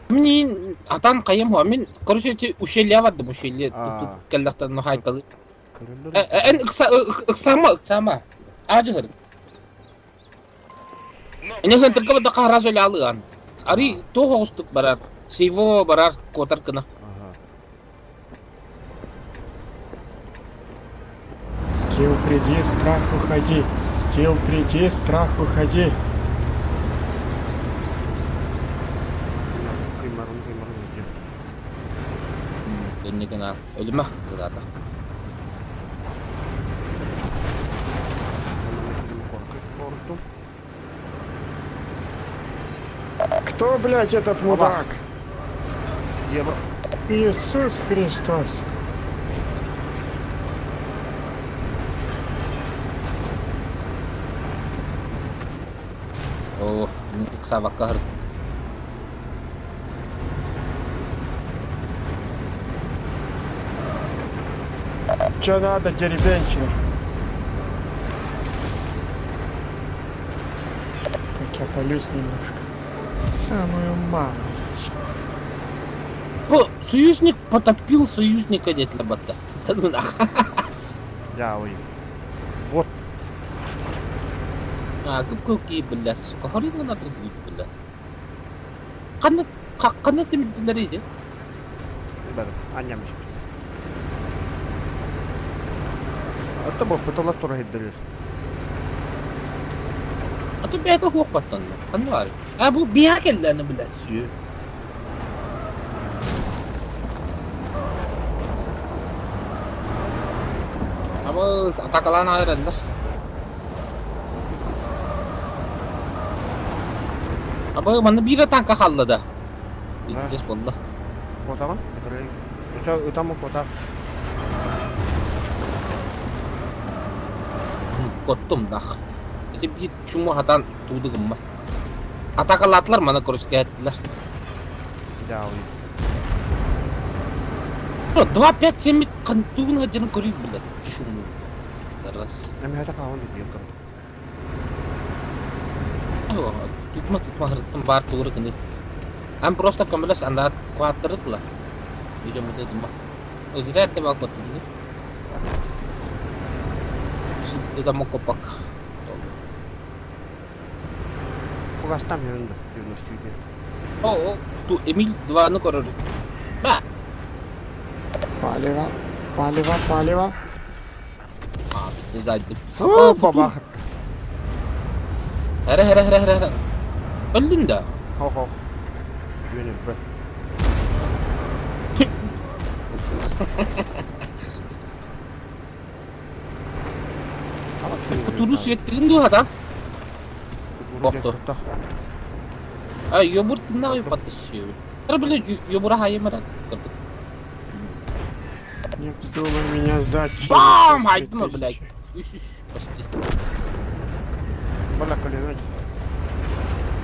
Мин атан кайым хуа мин короче эти ущелье бардым ущелье А. тут келлахтан хайталы. Көрөллөр. Эн ыкса ыксама ыксама. Ажы Эне хантырка бада кара сөйле алыган. Ари туох оҕустук барар. Сиво барар куотар гына. Ага. Скилл приди, страх выходи. Скилл приди, страх выходи. Кыймарын кыймарын видео. Көнне гына өлүмэ кыдаата. Коркут. Кто, блядь, этот мудак? Евро. Иисус Христос. Оо, ыксаабакка хыр. Че надо, деревенщина? Так я полюсь немножко. Самую малость. Бу союзник потопил союзника диэтилэр батта. Тылынах. Я ой. Вот. Кып-кыл киирбиллэр, сука, хорин гына киирбиллэр. Ханна ханна тимирдилэр ити? Бары, анньам испит. Отто боппуталар тура сирдэрир. А то бэйэтэ хуох баттанна. Ханна баар? А бу биһа кэллэни билэр сүү. Абы атакалаан аҕыраллар. Абы манна биир танка хаалла да. Иккис буолла. Куотаҕын? Ытам куота. Куоттум дах. Ити биир чуму хатан тууду гыммат. Атакалаатылар маны короче кээттилэр. Дьаалый. 2-5-7 тугун сылдьарын көрүй билэр. Чуму. Раз. Эмиһэтэ хаалан диэн көрдüm. Тутма тутма хырыттым баар тугура кыны. Ан просто көмөлөс андаат куаттырытла. Идем тутма. Зря ты мал коттум. Это мокопак. Кугастам yönünde 97. О, ту Эмиль 2-ны көрөр. Ба. Палево, палево, палево. А, битте зайдым. О, бабахат. Хара хара хара хара. Өллүн да. Хо-хо. Үөнүр бө. Futuru sürekli дуһата. Бохтор. А, йобур тынна ойпатты сүйөбүт. Тара биле йобура хайымара кырдык. Не вздумай меня сдать. через Бам! 33 Хайдыма, блядь. тысячи. Үс үс почти. Бала колевет.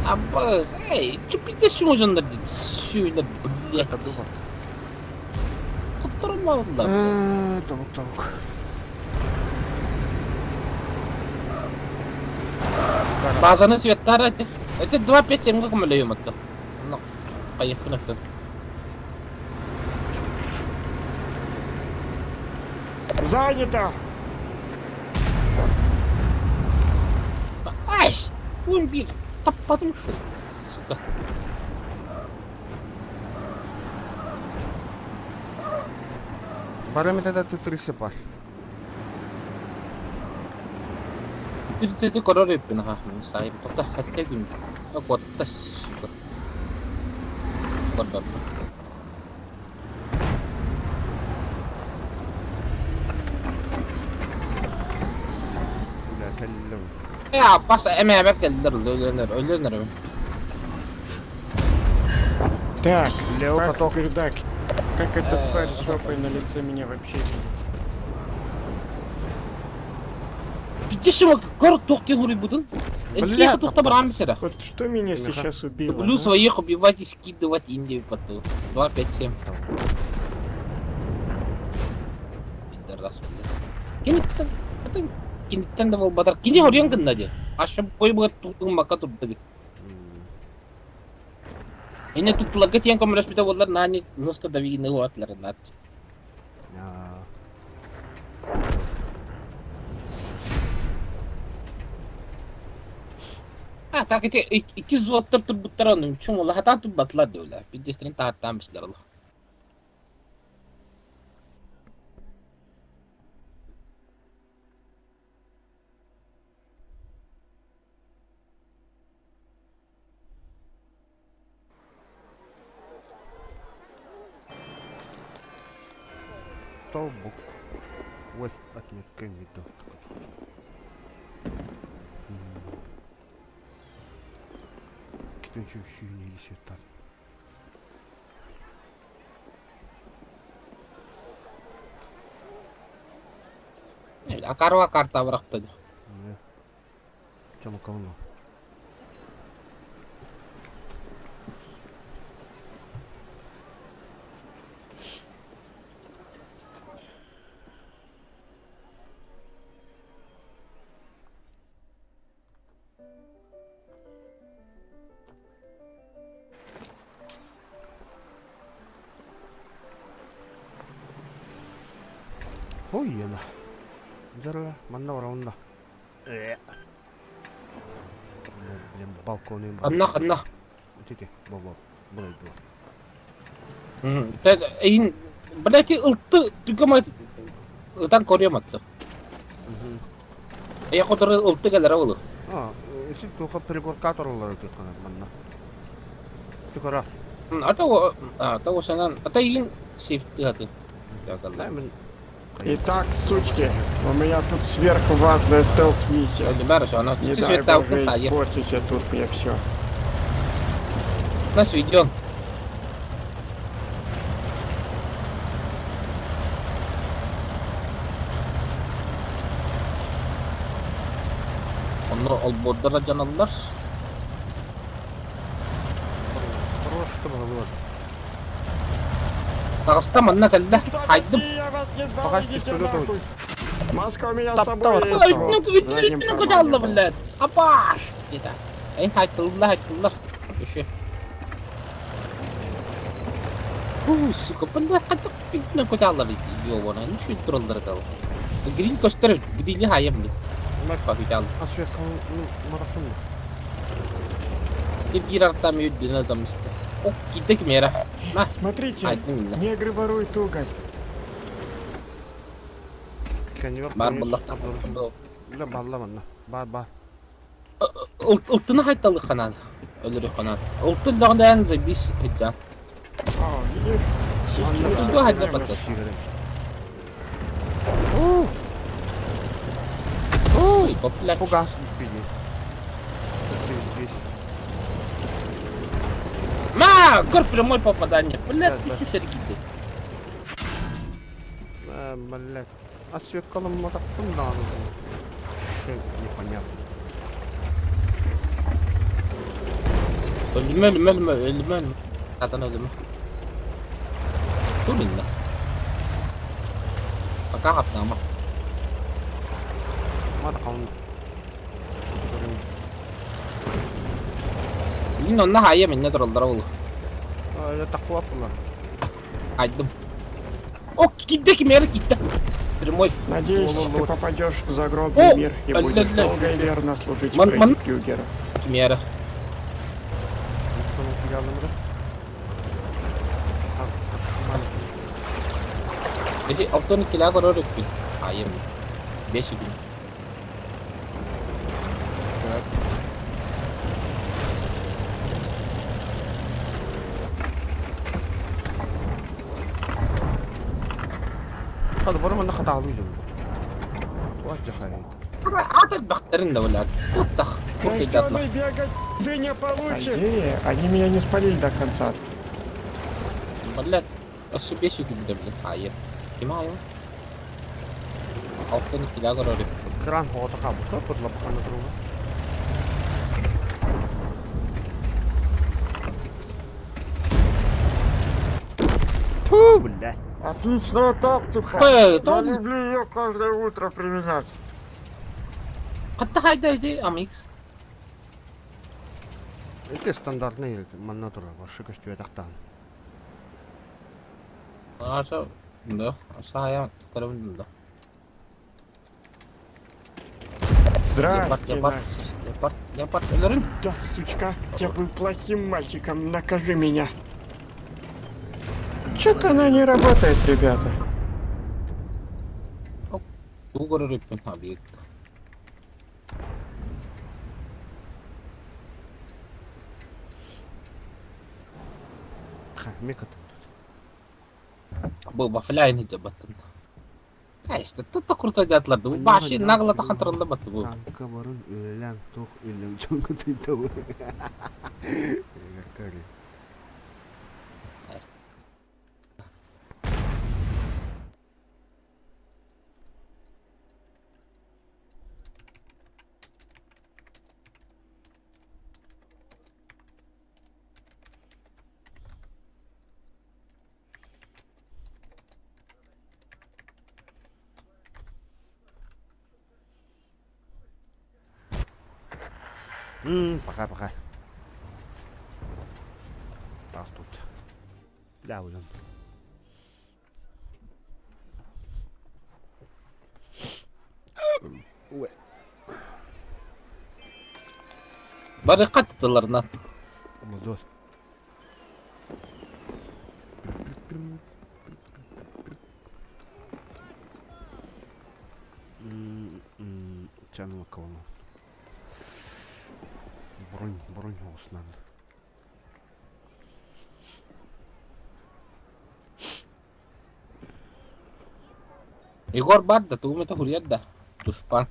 Аббас, эй, чупите шумужандар дейт. Сүйөлөр, блядь. Табдуба. Куттурмалар. Табук табук. Базаны светтар эти. Это 2-5-7 көмөлөйүм атты. Онно кайыкпын өттөн. Занято! Ай! 11. Таппадым шу. Сука. Бараметр ты бар. 37 корор өппүн аха. Сайып тоқта хәтте күн. Котта сука. Кордон. Бля, кэллим. Я бас эмэбэт кэллэр өлөнөр өлөнөр. Так, Лео как поток. пердак. Как эта тварь с жопой на лице меня вообще видит? Питишим кор тохтен хури будун. Бля, Бля, тухта барам сера. Вот что меня сейчас убило? Люблю а? своих убивать и скидывать Индию потом. 2, 5, 7. Пидорас, блядь. Киниттен, это киниттен да батар. Кини хорьян гынна де. Аша бой бу тутун мака турды. Эне тутлага тиен комрес бите болар нани носка дави не уатлар нат. А, так эти икки зоттар турбуттар оны үчүн ола хатан турбатлар диолар. Бидестерин тааттан бислер ола. Тобук. Ой, отметка не то. Kitön şuyunu ilişe tat. Акарва карта бырактыды. Чамакауна. Ой, ена. Дара, манна бараунда. Блин, балкону Ханна, ханна? Ити, бобо, булайдуо. Эйин, блядь, ылты түгэмэ ытан көрүөм атты. Эйэ которы ылты кэлэрэ олу. А, ити туха пригорка тороллар ытыхханар манна. Чукара. Ата ата осанан, ата иин сейфтыгаты. Итак, сучки, у меня тут сверху важная стелс-миссия. Не дай боже, испортите тут мне все. Нас ведем. Онно олбуордара дьаналлар. Хорошка балуар. Таҕыста манна кэллэ. Хайдым. Пока пистолет Маска у меня с собой есть. Үтүнү блядь. Апаш! Деді. Эй, хайттылар, хайттылар. Еще. Фу, сука, блядь, қайтып үтүнү көталлар ёбана. Не şu тураллар кал. Грин көстөр, грили хайым. Бак үтал. Асвет марахтым. Ти бир артам үйдүнө адамысты. Ок, кидек мера. На. Смотрите, негры воруют уголь. Бар буллахтан. Бля, балла манна. Бар, бар. Ылтыны хайталык канал. Өлөрү канал. Ылтын дагы за бис хиджа. О, видишь? Ылтын хайда баттас. Ой, попляк. Фугас пиди. Здесь. Ма, кор прямой попадание. Блядь, всю серги. Блядь. А сверкалом мотоктум да. Непонятно. Ölüme ölüme ölüme ölüme ölüme. Zaten ölüme. Dur inna. Пока хапнама. Мат хаун. Мин онна хайа минне тураллара ол. Такуа була. Айдым. О, кидде кимери кидде. Прямой. Надеюсь, ты попадешь в загробный мир и будешь долго и верно служить Фредди Крюгеру. Кимера. Эти алтын килә көрөр үппүн. Айым. Беш күн. Хады бары манна хатаалыы дьон. Туат Атат бахтарын да вала. Туттах. Рожденный бегать ты не получишь. По идее, они меня не спалили до конца. Блядь, өссө беш күн да блин. Айым. Ким айым? Алтын килә көрөр үппүн. Кран хота хабыта подлапканы друга. Ту, блядь. Отличная тактика. Я люблю ее каждое утро применять. Хатта хайда ити Амикс. Это стандартный манна тура, вообще көстүбэ тахтаан. Аса, да, аса көрөбүн да. Здравствуйте, Леопард, леопард, леопард, өлөрүн. Да, сучка, я был плохим мальчиком, накажи меня. Чё-то она не работает, ребята. Туу көрөр үппүн объект. Мекат. Бу вафляйны жабаттын. Айста тут круто дятларды. Бу баши нагло тахантырылды батты бу. Танка барын өлән тох өлән чоңгы тыйта бу. Кари. Пока, пока. Тас тут. Да, уйдем. Ой. Бары хаттыларынан. Молодец. Чанова кого? Бронь, бронь голос надо. Егор бар да, тугум это хуруйар да. Туспан.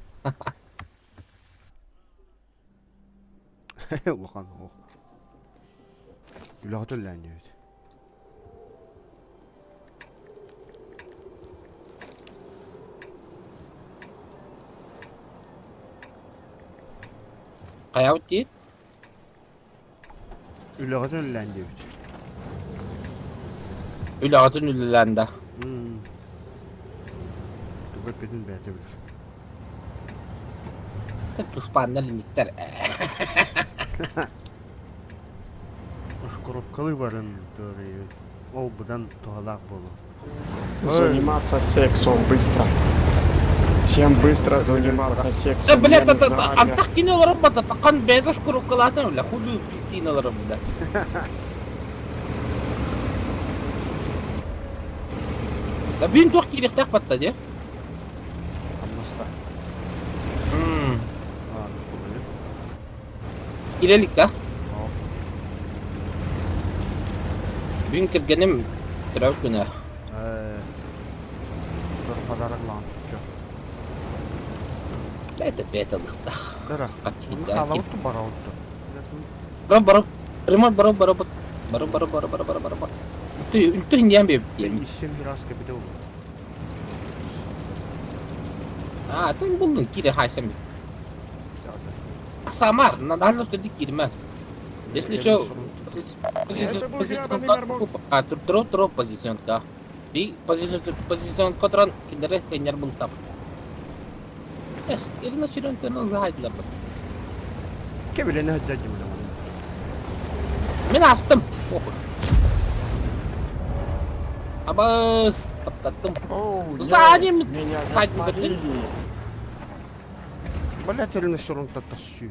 Улахан ох. Үлэҕэ төллөөн диэбит. Хайабыт дии? Үлэҕэ төллөөн диэбит. Үлэҕитин үлэлээн да. Тугу эппитин бэйэтэ билэр. Туспааннар инниктэр. Ошкоробкалыы баран тыарыйын. Ол быдан туһалаах буолуо. Заниматься сексом быстро. Всем быстро заниматься сексом. Да, блядь, Мне нужна армия. антах кини олорон бата такан бэйэс куруккалаатын бля худу тиин олорон бля. Да бин туох киириэхтээх батта дии. Хамнаста. Киирэ да? Бүгүн кэргэним төрөөбүт күнэ. Подарок лаан. Это бэйэтэ ылыахтаах. Дара. Хаччыйда. Хаалабыт барабыт. Бара бара. Ремонт бара бара бара бара бара бара бара бара бара. Үнтү индиан бэбит диэн. Иссем раз кэбитэ ол. А, ты буллун кире хайсам. Самар, надо что ты кирме. Если что, Это был гребаный горбун. а тур тур позиционка. Би позицион позицион котрон киндере тенер бултап. Эс, ирина чирон тенол хайдлар. Кэбилени хаддадим Мин астым. Похуй. Аба, таптаттым. Оу, Сзади нет, меня сзади запалили. Блять, ирина чирон таттасю.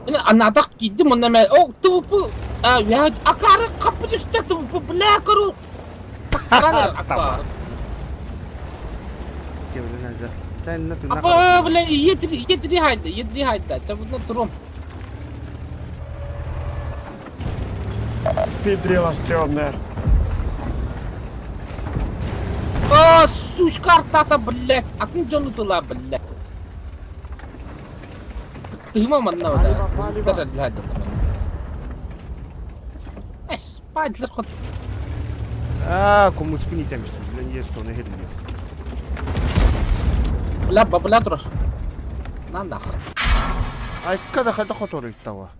Мин анадах кийдим онна мэ о ТВП а я акары капы түстэ ТВП бля корул. Акары акары. Кэбилени хадда. Сен на тына. Аба бля едри едри хайда едри хайда. Чабына турум. Педрила стрёмная. А сучка артата блядь. Атын дьону тыла блядь. Тыма манна Палево, палево. бля. Эс, падлер хот. А, кому спини темишти. Блин, есть он херли. Бля, бабла турар. Нандах. Ай, когда хата хоторы тава.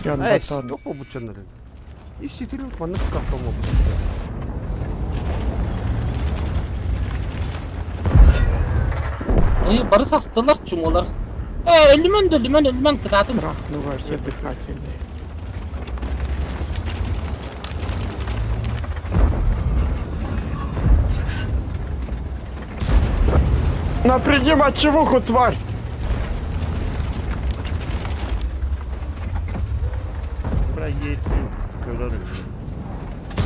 Трён Эй, батон. тоқо бучанырын. Иситилин панық картомо Ой, бары састылар чумолар. Э, өлүмөн да өлүмөн өлүмөн кытаатын. Трахну во все дыхательные. Напряги мочевуху, тварь! Бра ети көрөр.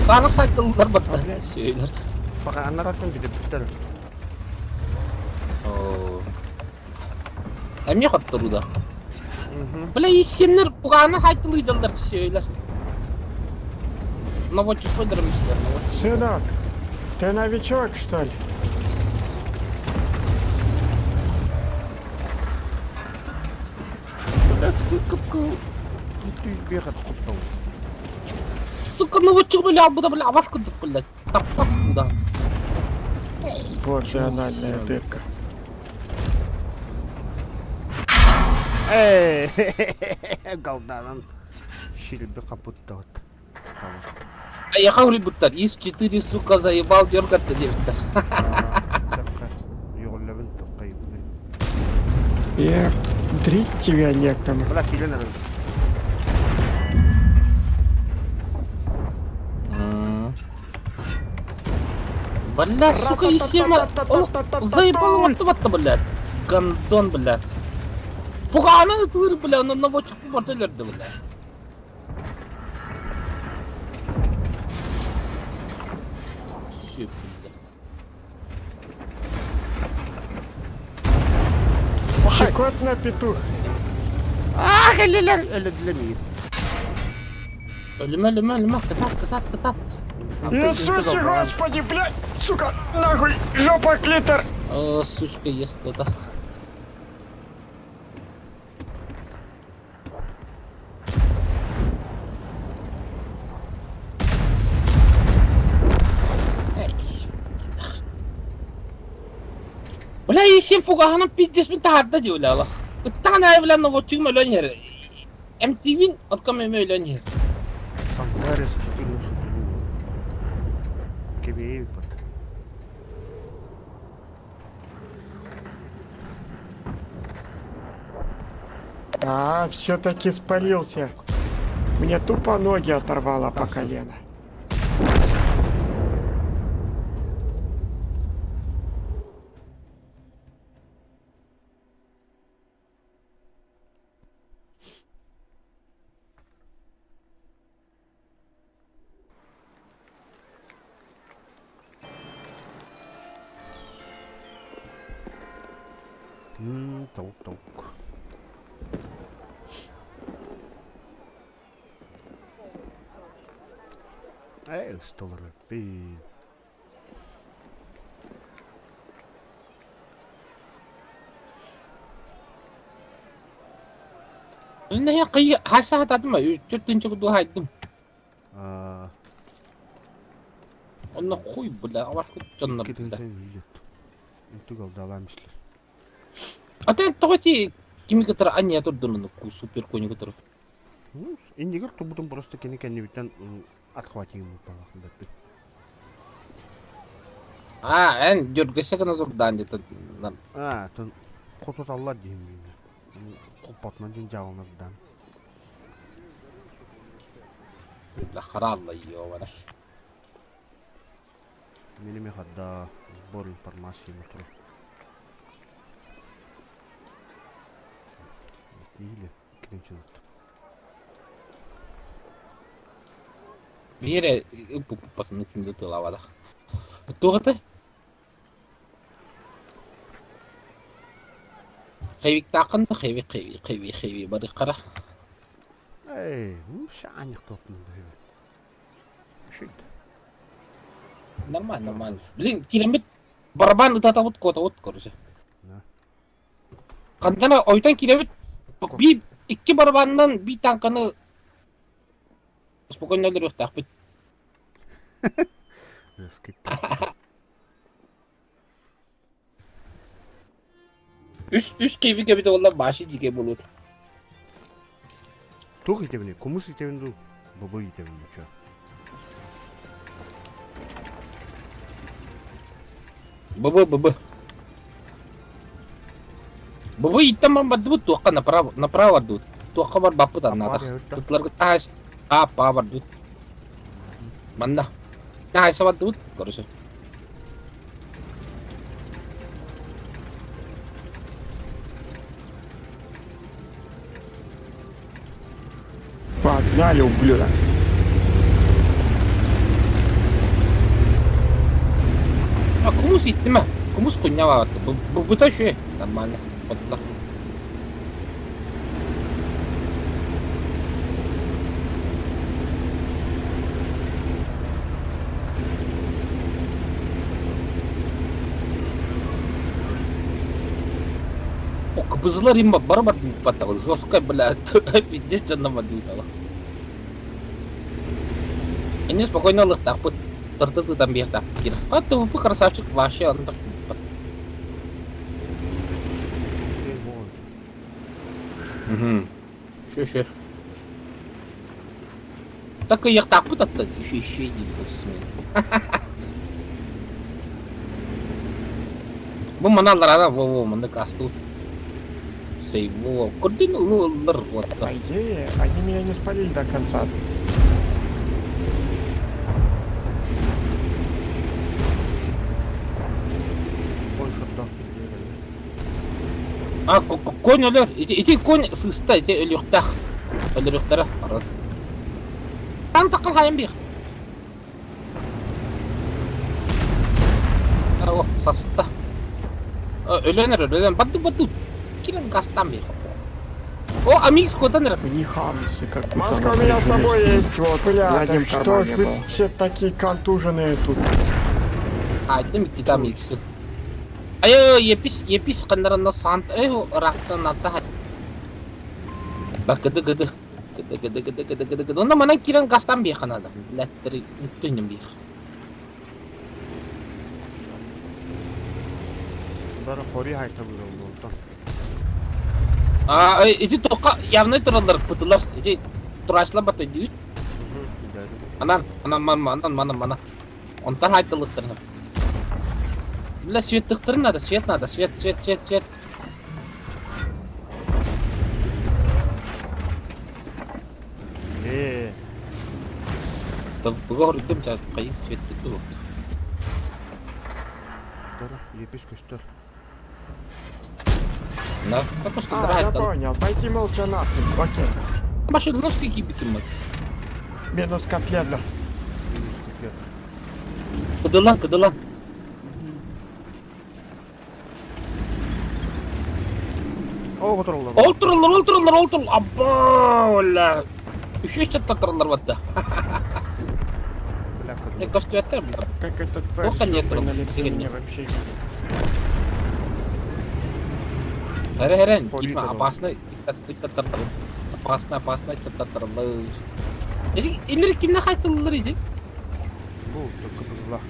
Саны сайтылар батта. Şeyler. Бака анараттан кидеп биттер. Оо. Эмне хаттыруда? Бля, исемнер буганы хайтылыйдалар şeyler. Наводчик қойдырмыштар, наводчик. Сынок, ты новичок, что ли? Бля, ты кыпкы. Ты бегат куптау. Сука, наводчик, бля, албыда, бля, аваш кудук, бля. Тап-тап, да. Вот же анальная дырка. Эй, галданан. Шилби капутта вот. А я хаври буттар. ИС-4, сука, заебал дергаться, девиттер. Йоголлабын тоққай. Я дрить тебя некому. Бля, килен арын. Бля, сука, исема. Заебал он батта, блядь. Гандон, блядь. Фуганы ытыыр, бля, онно наводчикпын барыта өлөрдө, бля. Сүп, бля. Щекотно, петух. Ах, элилер өлөдүлэр миигин. Өлүмэ, өлүмэ, өлүмэ, кытаат, кытаат, кытаат. Иисусе, Господи, блядь, сука, нахуй, жопа, клитор. О, сучка, есть кто-то. Бля, исин фугаһынан пиздеспин таһаарда дии бля олох. Ыттаҕын аайы бля наводчигым өлөн иһэр. МТВ-н откам эмэ өлөн иһэр. Сангарес 14 Кэбиэйбит. А, все-таки спалился. Мне тупо ноги оторвало по колено. Толк, толк. Ээ, ысталараппын. Иннэ кый хаса хататым үччүт тынчы курдук хайдым. Аа, Онно хуй бля, авашкут дьоннор бля. китинсэн видят. Интук алдалаам истилэр. А ты тоҕо ити кими кытары анньа турдун супер коню кытары? Ну, иннигэр турбутум просто кини кэннибиттэн отхватим упала бэппит. А, эн дьөргэсэ гына турдаан дьэ Аа, тон хотуталлар диһим биинэ. Хоппотунан дьин дьааланардаан. Бля, харалла ёбарай. Мин хадда сбор информации мотор. Или киринчинут. Биир ыппаппатын кимде тылабадах. Туох этэй? Хэвиктааххын да хэви хэви хэви хэви барыххара. Эй, шааньых топнун бэйбэ. Шит. Нормально, нормально. Блин, киирэммит барабан ытатабыт куотабыт короче. Да. Хантан ойтон киирэбит биир икки барабанынан биир танканы спокойно өлөрүөхтээхпит. Үс үс киви кэбитэ буолла баши дьигэ буолуот. Туох итэбиний? Кумус итэбин дуу? Бобой итэбин дуу чё? Быбы быбы. Быбы иттэн баран бардыбыт туохха направо направо бардыбыт. Туохха барбаппыт аннаатах. Ытларгыт таһаас ааппаа бардыбыт. Манна. Таһаайса бардыбыт короче. Погнали, ублюдок. А кумус иттимэ. Кумус кунньа Бу үчүгэй. Нормально. Хотулар. О, кыбызылар имба бары бар баттагыл. Жестко, бля, пиздец дьонно дыытала. Инне спокойно ылыктаахпыт. Тырты тытан биэхтаахпыт киирэ. А ТВП красавчик вообще онтох Угу. Еще, еще. Так и яхтаахпыт атта. Еще, еще иди, Бу маналларара во-во маннык астуу. Сейво. Курдин ыллар По уотта. идее, они меня не спалили до конца. Больше да. А, конь өлөр. Ити, ити конь сыста, ити өлүөхтээх. Өлөрүөхтэрэ. Арар. Таң таққан хайан биир. О, саста. Өлөн эрэр, өлөн. Бадды, бадды. Кирен гастан биир. О, Амикс куотан эрэр. У них Хамсы как будто Маска на у меня с собой прижимистый. есть, вот, бля, В да заднем что ж кармане вы был. все такие контуженные тут? Айдым иккитэ Амиксы. Айы, епис, епис қандарында сант, эй, ырақтан атта. Ба, кыды, кыды. Кыды, кыды, кыды, кыды, кыды, кыды. Онда манан кирен гастан бейхан адам. Ләттері үттінім бейх. Бары хори хайта буйрал А, ити тоққа явный туралар, пытылар. Ити турачлар бат өйдүйт. Анан, анан, ман, анан, мана, мана. Онтан айтылықтырны. Бля, свет тықтырын надо, свет надо, свет, свет, свет, свет. Ээ, Бұға үрдім қайын свет тықты болды. Тора, епис көстөр. На, как А, я понял, пойти молча нахуй, окей. Машина носки кибитим. Минус котлета. Минус котлета. Кыдылан, кыдылан. О, которолар. Ол туралар, ол туралар, ол туралар. Абба, оля. Үшө чаттатыралар батта. Бля, Не кыдылар. көстүөттер бля. Как этот тварь Ох, нет, на лице нет. меня вообще. Хәрэ хәрэ, Хори кима туралар. опасно. Чаттатыралар. Опасно, опасно чаттатыралар. Эси илер кимне кайтылар иди? Бу, только бузла.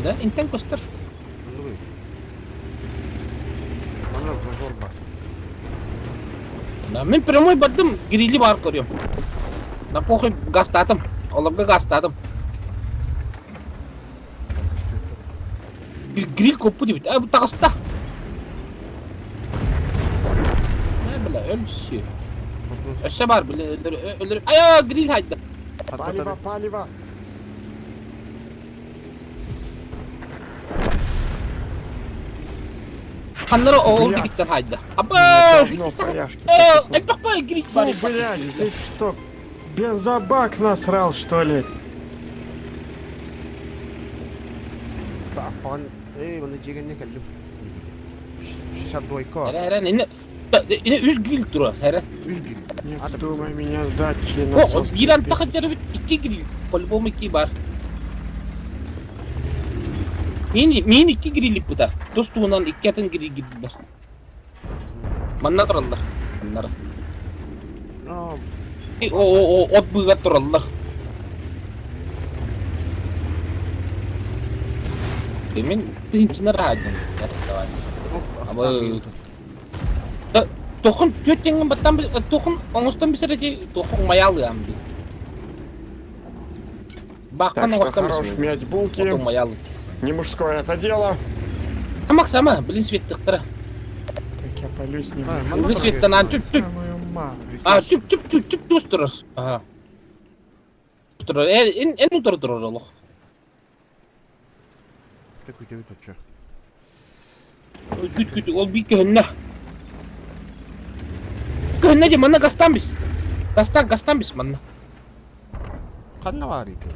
Да, интен көстөр. Ну, Манна зазор бар. Да, мен прямой бардым, грили бар көрөм. На похуй гастатым. Оларга гастатым. Гриль көппү дебит. А, бу таҕыста. Не бля, өлсү. Өссө бар, бля, өлөр, өлөр. Ая, гриль хайда. Палево, палево. Ханнары ол Бля. дигиттен хайда. Аба! Говно поляшки. Э, элбэх гриль бар. Фу, блядь, ты что, бензобак насрал, что ли? Аппан, эй, маны жегенне келдим. 62 ка. Хәрэ, хәрэ, ине ине үс гриль тура, хәрэ. 100 гриль. Не вздумай меня сдать, О, насос. бир антта хатжары бит икки гриль. По-любому икки бар. Мин мин икки гриль буда. Тус туунан икки атын гриль гирдилер. Манна тураллар. Маннара. Но, О, о, о, от быга тураллар. Мен тыынчына раадым. Давай. Аба Тохун төттеңин баттан тохун оңостон бисерети тохун маялы амби. Баккан Так что оңостон хорош бисерети. мять булки. Отун маялы. Не мужское это дело. Амак сама, блин, светтыктара. Так я полюсь не А, могу. манна Блин, светтан чүп чүп. Самую малость. А, чүп чүп чүп чүп тустурар. Ага. Тустурар. Э, эн эн утар турар олох. Так үтө үтө. Күт күт ол бик көһүннэ. Көһүннэ де манна гастан бис. Гастан гастан бис манна. Канна бар ити?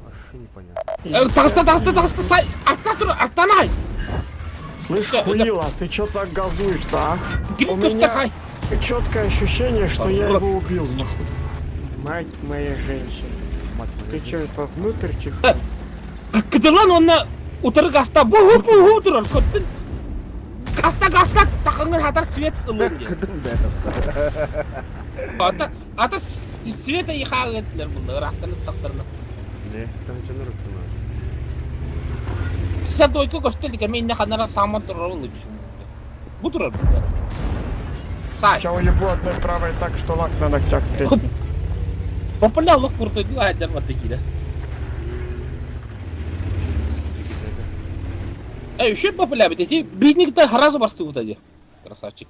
Вообще непонятно. Э, Таҕыста таҕыста таҕыста сай арта тур артана хай. Слышь, Всё, хуила, ты чё так газуешь-то, а? Гриль У көстө меня хай. четкое ощущение, что я Хорош. его убил, нахуй. Мать моя женщина. Мать моя. Ты чё, это внутрь чихнул? Кыдылан онна утары гаста бу бу турар көттүн. Гаста гаста тахыңыр хатар свет ылын де. Кыдым да этот. Ата ата света ихагытлар булды рахтаны тактарны. Не, тахчаныр өттүм. Сен дойка көстөлүк мен не ханара саман турар лучше. Бу турар бу. Сай. Сейчас уебу одной правой так, что лак на ногтях треснет. Популярлык куртойду айдар баты кире. Э, еще популяр бит эти битникте сразу басты вот эти. Красавчик.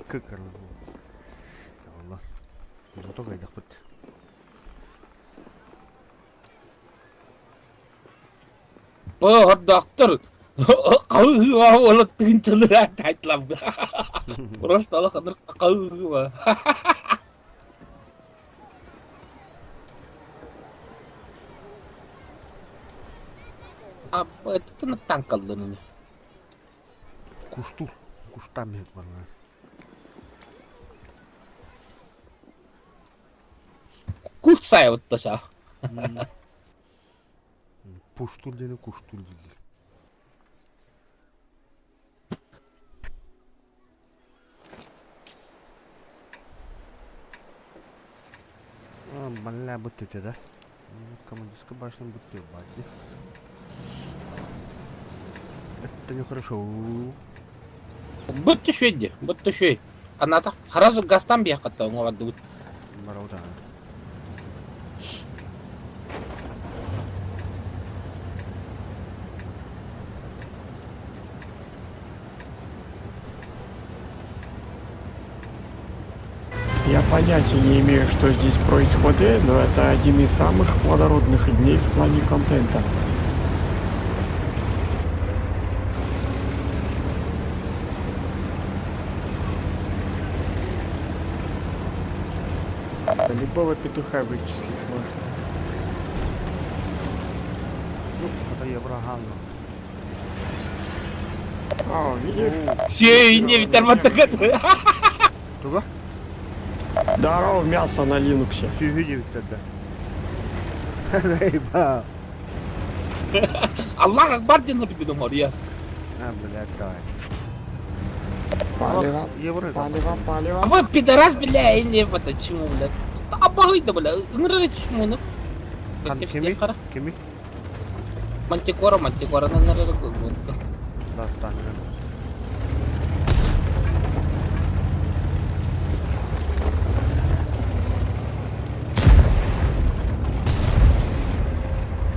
Кыкырыл. Алла. Зато кайдахпыт. Бу хордоохтор қауыға олы тыынчылыра тайтламды. Просто ала қаныр қауыға. А это танкаллын. Куштур. Куштам барна. Курт сайылытташа. Пуштур диэни куштур дииллэр. Бля, бүттүтэ да. Командирская башня бүттү бади. Это нехорошо. Бүттү шөйді, бүттү шөй. Аната сразу газтан бияқатта оңа бут. Барауда. Я понятия не имею, что здесь происходит, но это один из самых плодородных дней в плане контента. Любого петуха вычислить можно. Ну, это Евроганна. А, видишь? Сей, не витер Туга? Здорово, мясо на Линуксе. Все видели тогда. Заебал. Аллах Акбар диэн хөрбүдүм хория. А, блядь, давай. Палево, Евро. палево, палево. А вы пидорас, бля, не вот чему, бля. Абагыйда, бля, ыңырыр чмуны. Кими? Кими? Мантикора, мантикора, ыңырыр гонка. Да, так.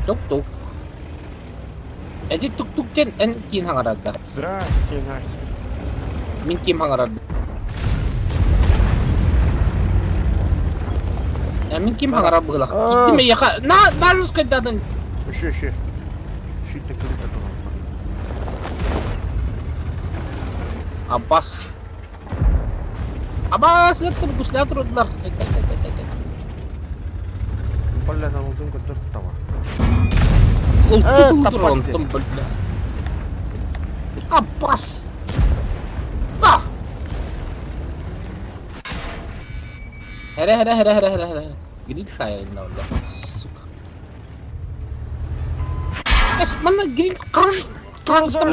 Тук-тук. Эти тук-тук тен эн кин хаңарада. Здрасте, нахер. Мин ким хаңарада. Мин ким хаңара быгылах. Киттиме яха. На, на русскайдадан. Еще, еще. Щит такой Аббас. Аббас, леттим гуслят рудлар. Бля, на лудынку тут того. Улту бля. Аббас. Да. Хере хере хере хере хере хере. Гриль хайна والله. Сука. Эс, манна гриль карш. Что за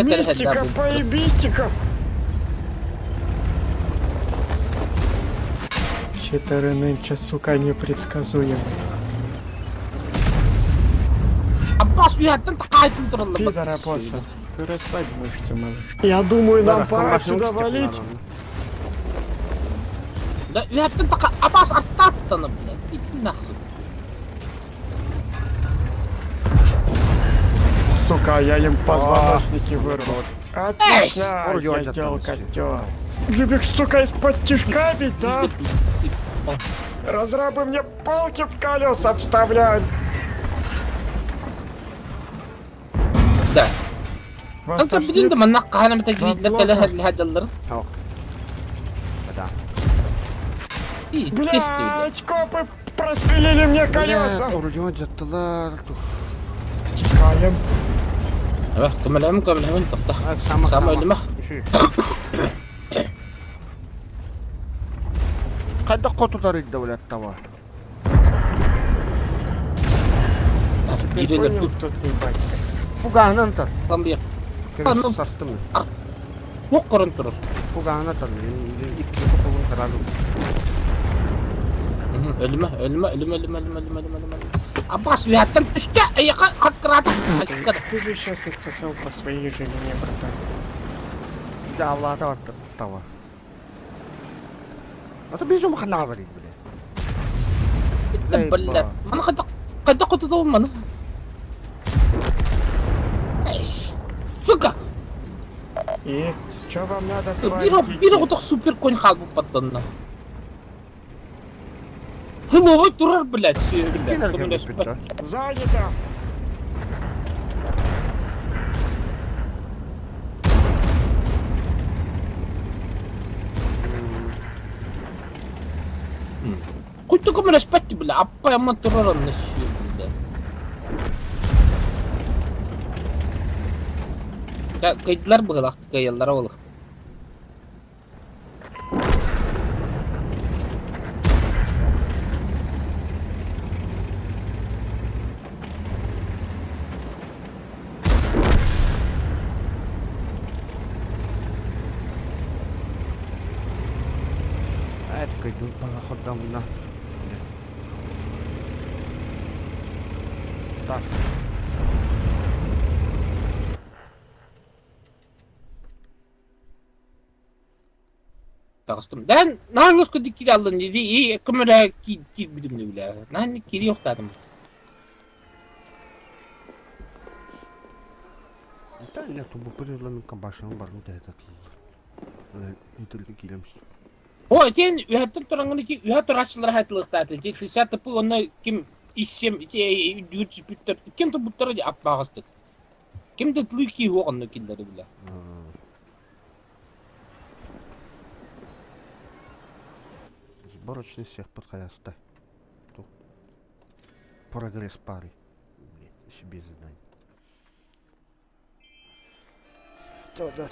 мистика, поебистика? Читеры нынче, сука, непредсказуемы. Аббас уяттан тақайтын туралла. Пидорабоса. Расслабь мышцы, малыш. Я думаю, нам пора отсюда валить. Да, уяттан тақа Аббас аттаттаны, бля. Иди нахуй. Сука, я им позвоночники вырвал. Отлично, Ой, я делал костер. Любишь, сука, из-под тишка бить, да? Разрабы мне палки в колеса вставляют. Да. Вас Анта тошнит? бидин да манна кахана мета гридлер Плохо. теле хаджаллар. Да. И тесті бля. Блядь, копы прострелили мне колеса. Орудион жаттылар. Текаем. Ах, көмөлөм көмөлөм тохта. Сама Сама өлүмө. Қайда қотутар еді блядь, того. Теперь Бирлер понял, кто твой батька. Фугаһынан тар. там бир. А, ну. Састым. Бок корон турur. Фугаһынан тар. Икки копулун карадым. Өлүмө, өлүмө, өлүмө, өлүмө, өлүмө, өлүмө, өлүмө, өлүмө. Аббас уяттан түстө, аяка аккрата. Ты же сейчас отсосал по своей же вине, братан. Жаалата баттыр того. А то безум ханагар еді, блядь. Блядь. Мана кайда кайда котудо мана. Эш. Сука. И что вам надо, Биир твари биир оҕотох супер конь хаалбыт баттанна. Фуловой турар, блядь, сүөһү, Иккиэн блядь, эргэрбиппит көмөлөспөт. да. Занято! Куйта көмөлөспөт, бля, аппа яман турар онно сүөһү, бля. Кыйдылар быһылах кыайаллара ол. Это кыйдым палаходамна. Так. Таҕыстым. Дан наһаа лоска киирэ аллын дии и көмөлөһө киирбитим дии Наһаа киириэ охтаатым. Это тубуппут башынан барын тэһэтэ итилги киирэмс. О, этиэн үһэттэн тураңын ити үһэ турааччылар хайтылыктаатын. Ти 60 тыпы онно ким иссем ити үрдүгүр түспүттэр ким турбуттара ди аппааҕастык. Ким да тылы кии суох онно киллэри билэ. Сборочный сехпыт хайаста. Прогресс пары. Блять, себе задание. Да,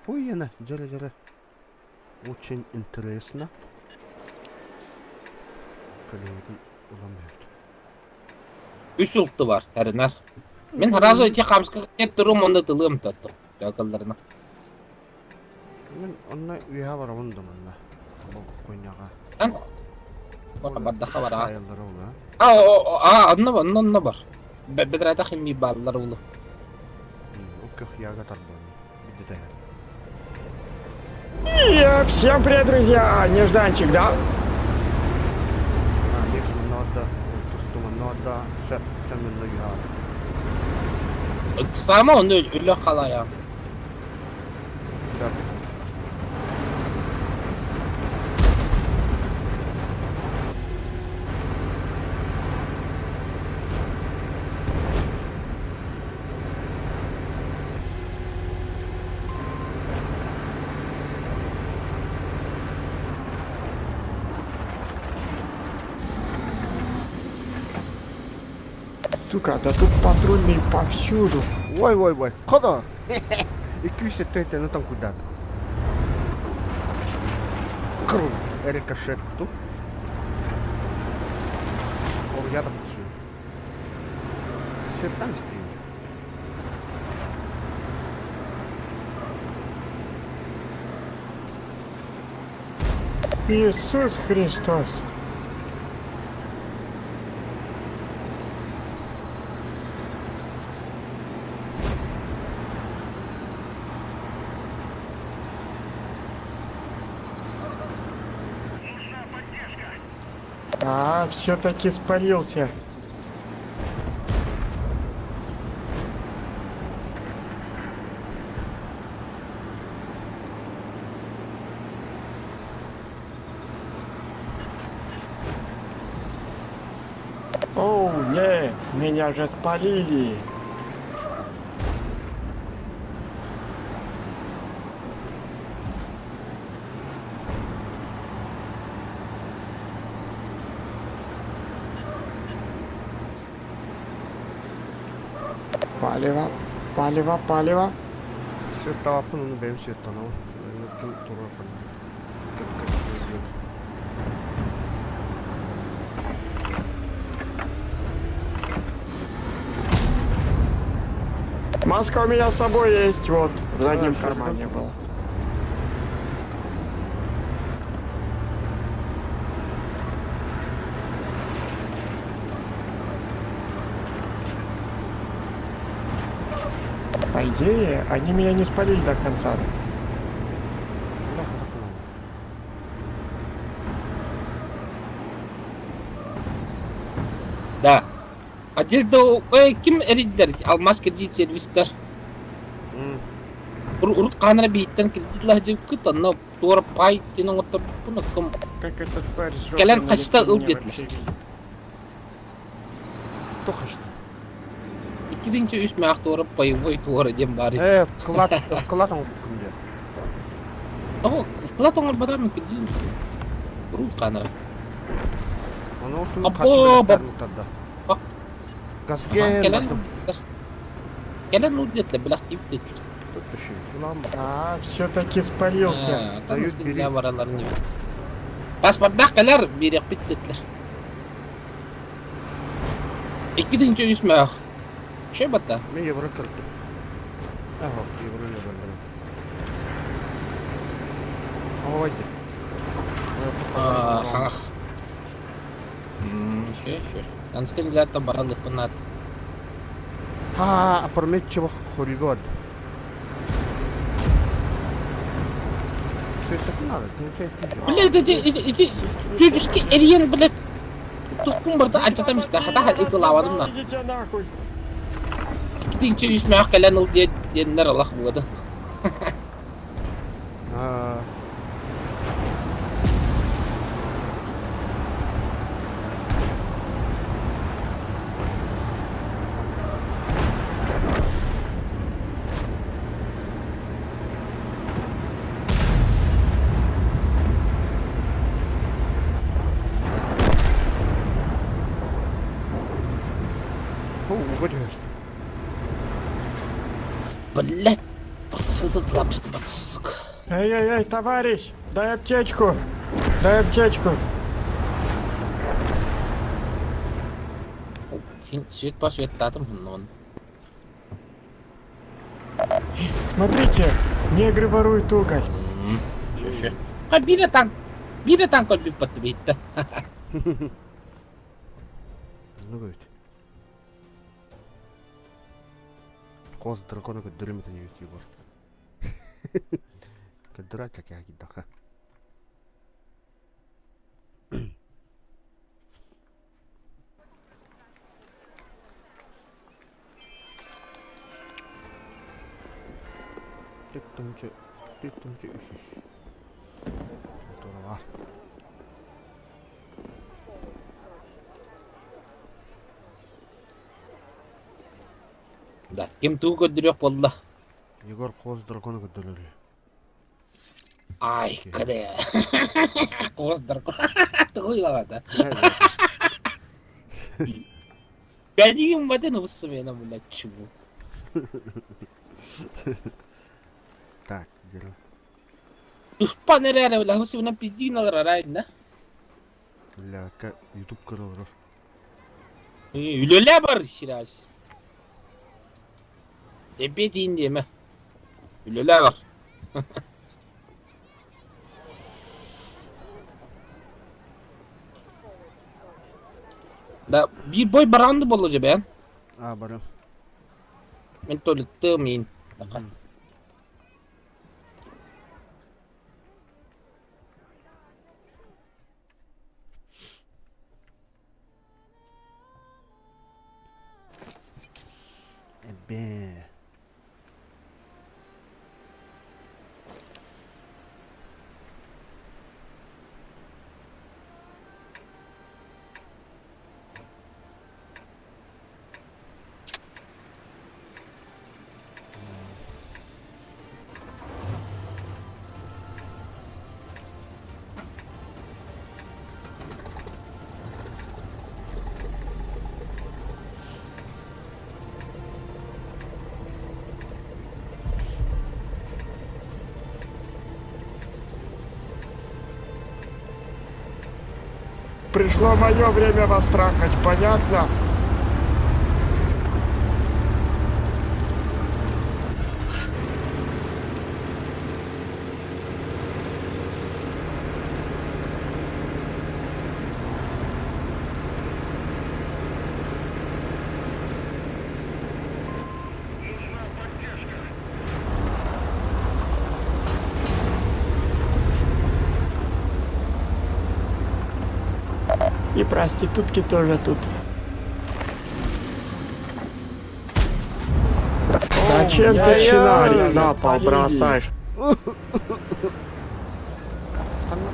Ой, дьэрэ дьэрэ. Очень интересно. Көлөһүтүн ылан бүт. Үс улты бар, эринэр. Мин сразу ити хамска турум онно тылыам таттым. Тыакылларына. Мин онно үөһэ барабын да манна. Боккуйнаҕа. Эн бардаха бар а. Айыллара ол а. А, а, онно онно онно бар. Бедратах химми бааллар улу. Ол көх яга тарбан. Бидде И всем привет, друзья! Нежданчик, да? А, Лекс манна тусту манна да сөп чамынна юха. Сама онно өлө халая. Да. Сука, да тут патрульные повсюду. Ой, ой, ой. Хода. 207 ну там куда-то. Рикошет тут. О, я там все. Все там стоит. Иисус Христос. А, все-таки спалился. Оу, нет, меня же спалили. Палево, палево, палево. Все тавапын оны бэйэм сүөттанабын. Ким туруохун. Маска у меня с собой есть, вот, в заднем А, кармане была. По идее, они меня не спалили до конца. Да. Отдельно ким эрийдилэр алмаз кредит сервистэр урут хаанара биһиттэн кредит лаһдьыбыккыт онно туора пай диэн оҥотторбуппун оттон Как эта тварь с кэлэн жопой на хачта лице ыл меня диэтилэр вообще видит? Кто хочет? Иккитинчи үс мээх туора боевой туора диэн баар Вклад, вклад оҥорбуккун диэн. Тоҕо вклад оҥорботом кредит урут хаанара Ону отун Або, харчы бэлэхтэрин тарда. Бак. Газге Кэлэн кэлэн ыл диэтилэр бэлэхтиибит диэтилэр А, все-таки спалился. Дают, бери. Бараларын Паспордаах кэлэр биэриэхпит диэтилэр. Иккитинчи үс мээх. Şey батта. Мен евро көрдүм. Ага, евро евро. Ой. Хаҥах. Şey şey. Анскын лята баралыкпын наада. Ха, опрометчиво хоригод. Все это надо, ты Блядь, ити ити чүчүскэ эрийэн блядь тухпун барда анчатам истэ хата ытылаабадым да. Идите нахуй. Иккитинчи үс мээх кэлэн ыл диэн диэннэр алах буолда. А, О, Блядь, подсытыт лапсты батск. Эй, эй, эй, товарищ, дай аптечку. Дай аптечку. Свет по свет татым хуннон. Смотрите, негры воруют уголь. Ha bir танк. Bir танк өлбүт батты битті. Ну говорит. Қос дракона көддөрүм этен Егор. Көддөрө киддаха. Түттүнчү, түттүнчү үш. Тура бар. Да, ким туу көддүрүөх буолла. Егор қос дракона көддөрү. Ай, каде. Қос дракон. Тугуй балата. Кадигим батын усмена, блядь, чего. Так, дело. Туспан эрэ бля, хусуна пиздина рарайна. Бля, YouTube көрөр. Үлэлэ бар хирас. Эпетин диэмэ. Үлэлэ бар. Да, bir boy баранды болла же бен. А, барым. Мен толытты мин. Тақан. Эбе. Пришло мое время вас трахать, понятно? Проститутки тоже тут. Зачем ты чинарик на пол бросаешь? Ханна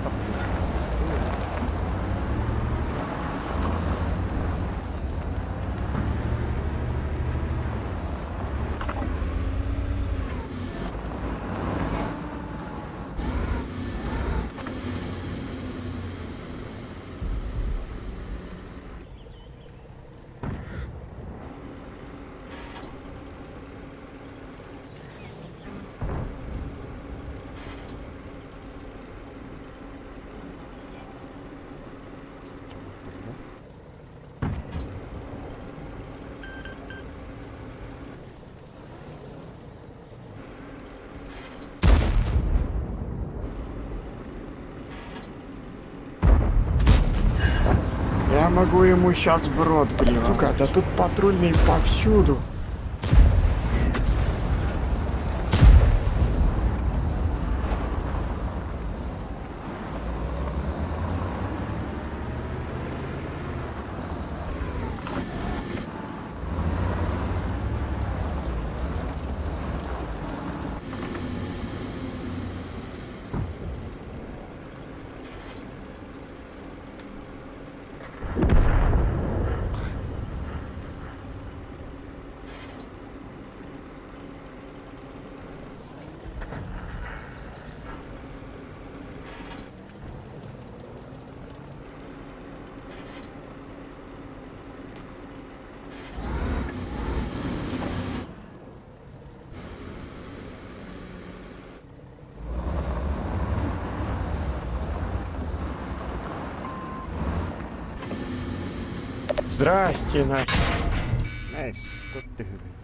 таптыыр? Я могу ему сейчас в рот блин. Сука, да тут патрульные повсюду. Здрасте, нахер. Найс, көрдөһөбүт.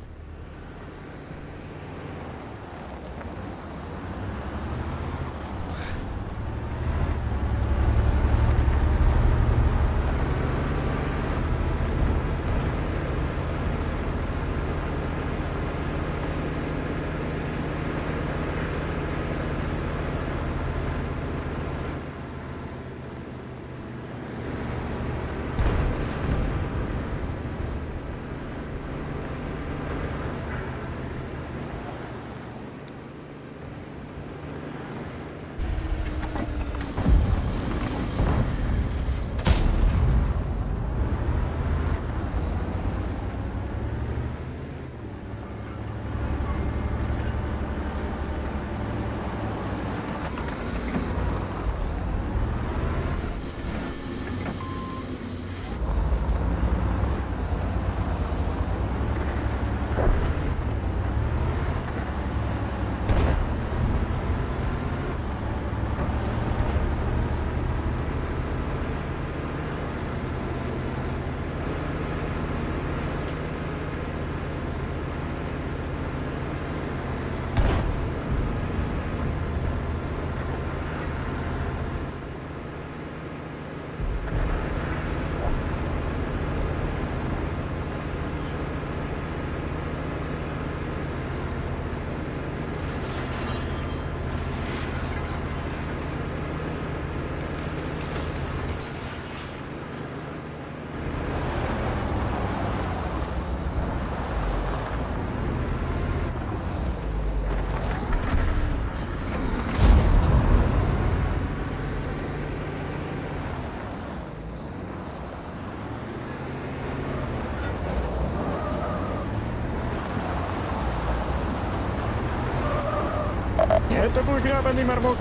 Это был гребаный мармок.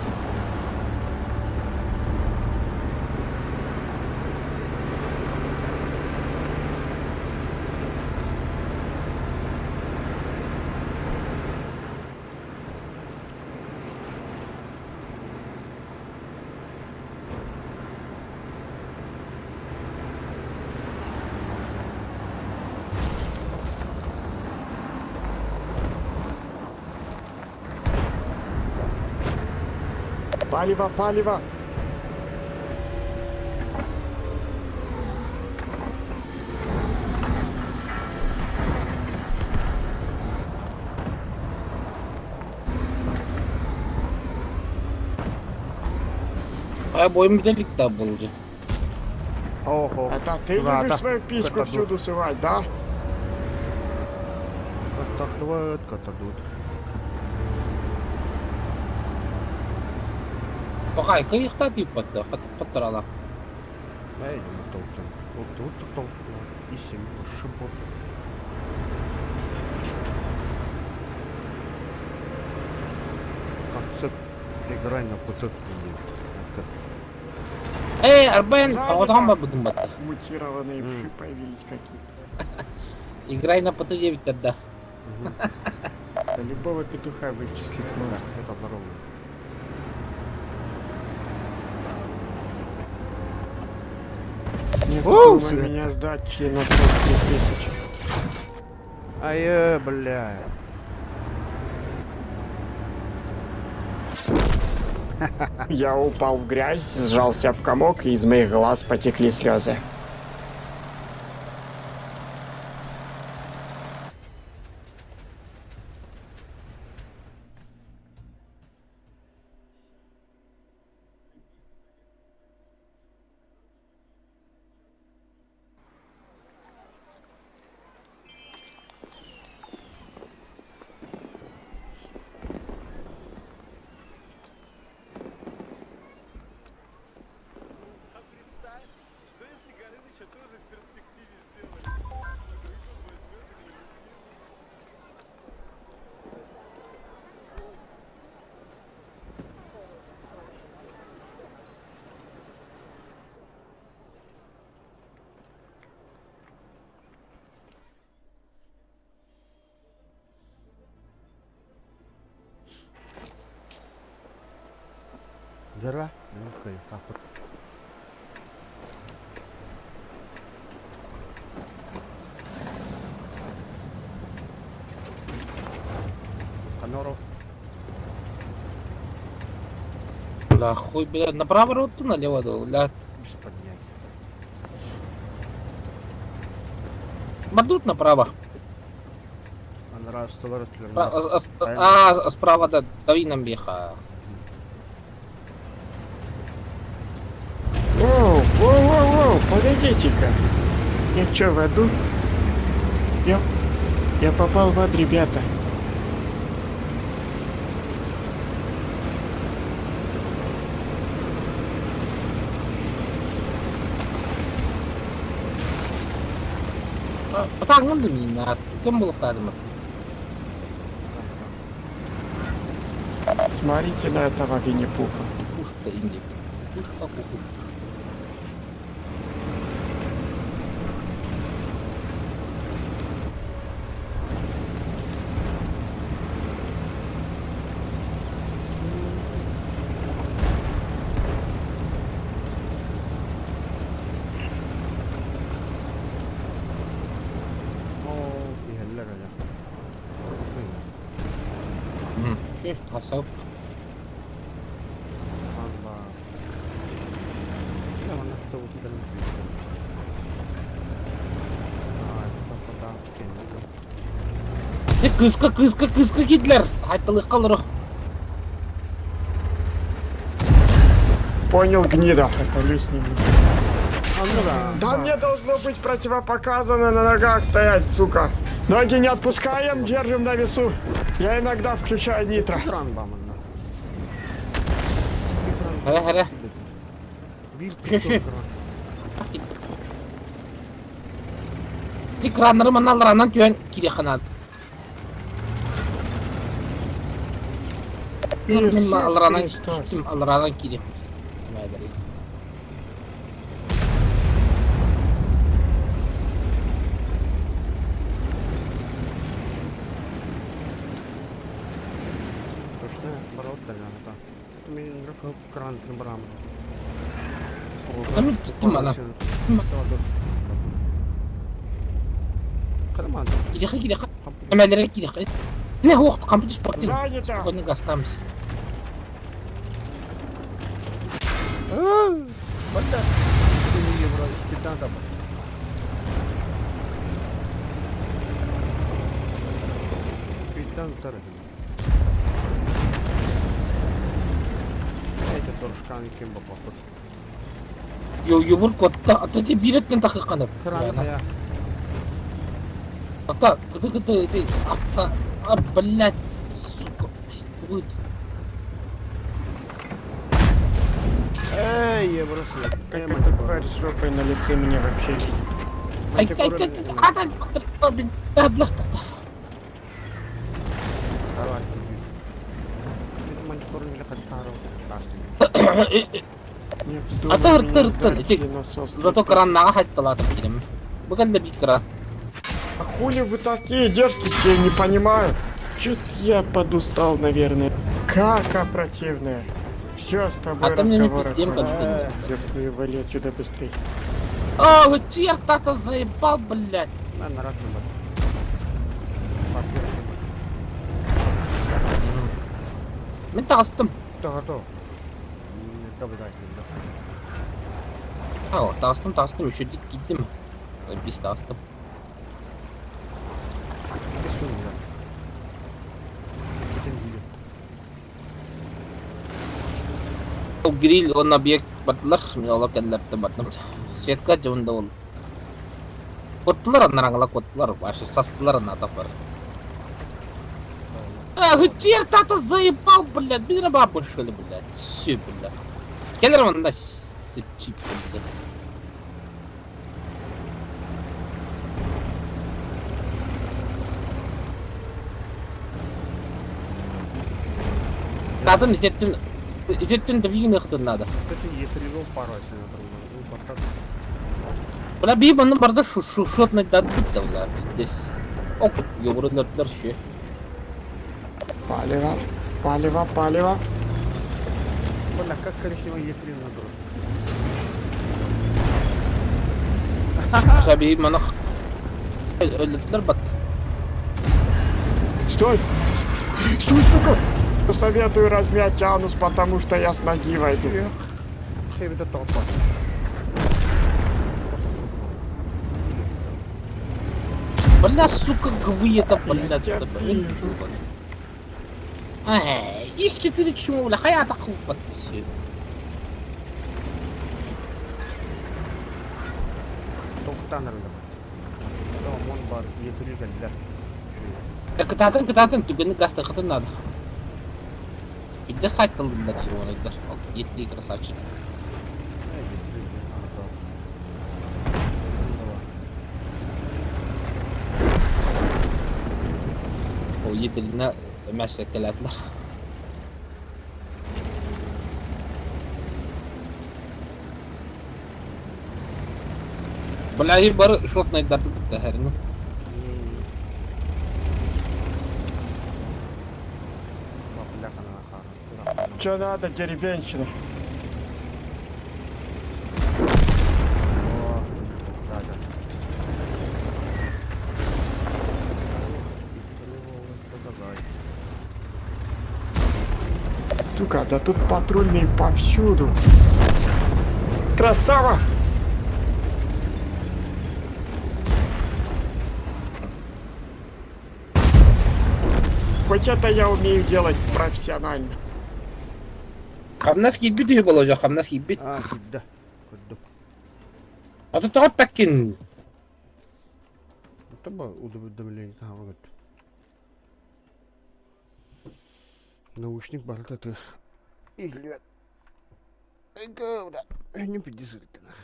Палево, палево. Хайа бойум бүтэлик да болду. Охо. Это ты любишь свою письку всюду сувать, да? Катардует, катардует. Бакай кыйыкта дип батты, каттырала. Эй, Концепт играй на ПТ. Ээ, арбайын оҕотоҕон барбытым батта. Мутированные вши появились какие-то. Играй на ПТ диэбиттэр да. Да любого петуха вычислить можно. Это обнаружил. Не Оу, вздумай свет. меня сдать на 43 тысячи. Ай, бля. Я упал в грязь, сжался в комок, и из моих глаз потекли слезы. Дыра? Ну-ка, так вот. Каноров. Бля, хуй, бля, направо роту, налево, да, бля. Без понятия. Бардут направо. А, справа, да, дави нам беха. Воу, воу, воу, воу, погодите-ка. Я чё, в аду? Я попал в ад, ребята. Атаңын да мин, кем булыктадымы? Смотрите на этого Винни-Пуха. Кукушка инде. Кукушка, кукушка. Оо, иһэллэр эрэ. Хасау. Алла. Кыска, кыска, кыска кидлер. Хайталыкка олорох. Понял, гнида. Топлюсь немного. Да мне должно быть противопоказано на ногах стоять, сука. Ноги не отпускаем, держим на весу. Я иногда включаю нитро. Хара, хара. Шү, Экраннары маналаранан түөн кириэххэ Мин аларанан түстүм, аларанан кириэм. Кириэхэ, кириэхэ. Эмэлэрэ кириэхэ. Не хуох компьютер спортив. Занято. Спокойно гастамс. Юбур куотта, ата ити биир өттүн тахыхханып. Кыраны хайа. Ата, кыты-кыты ити атта, а, блядь, сука, что это? Эй, я бросил. Как эта тварь с жопой на лице меня вообще видит? Ай, ай, ай, ай, ай, ай, Не вздумай Ата меня ыртыр ыртыр, сдать, ити хреносос зато ты. краннаҕа хайталаатым кирим. Бу кэллэ биир кран. А хули вы такие дерзкие, я не понимаю. Чё-то я подустал, наверное. Кака противная. Все, с тобой А там мне не разговор пиздем, как окончен. ты. Ёб твою, вали отсюда быстрей. О, черт, заебал, блядь. Мин таҕыстым. Aa, таҕыстым, таҕыстым, үчүгдүк киирдим. Биис таҕыстым. Ол гриль уонна объект бардылар, мин олор кэллэртэн бардым. Сетка дьонда ол. Куоттулар аннараҥала куоттулар, вообще састылар аната бар. Ах, черт, это заебал, блядь, бир бабы что ли, блядь, все, блядь. Кэлэр манна сыччи, блядь. Надо итеттин итеттин двигнехтын надо. Бля, би манна барда шушотный дат битте, бля, здесь. Оп, йогуртлар ще. Палево, палево, палево. Бля, как коричневый Е3 на дроп. Шаби манна өлөттөр бат. Стой! Стой, сука! Советую размять анус, потому что я с ноги войду. Хебеде толпа. Бля, сука, гвы это, блядь, тебя это, блин. Эй, из 4 чему, бля, хая так хупат. Тоқтан ырылы. Мон бар, Е3 кэллэ. Кытаатын, кытаатын, түгені гасты қытын надо. Бидде сайт тылдылар жуырайдар. Етли красавчик. Ол етліне мәші келәтілер. Бля, бары шотнайдарды бітті әріне. Че надо, деревенщина? О, да, да. Сука, да тут патрульные повсюду. Красава! Хоть это я умею делать профессионально. Хамнас киирбит үһү боложо, хамнас киирбит. А, кидде. Көрдүм. Аты тоҕо пэккин. Это бы уведомление там говорит. Наушник барыта тыс. Илет. Не пидисыртына.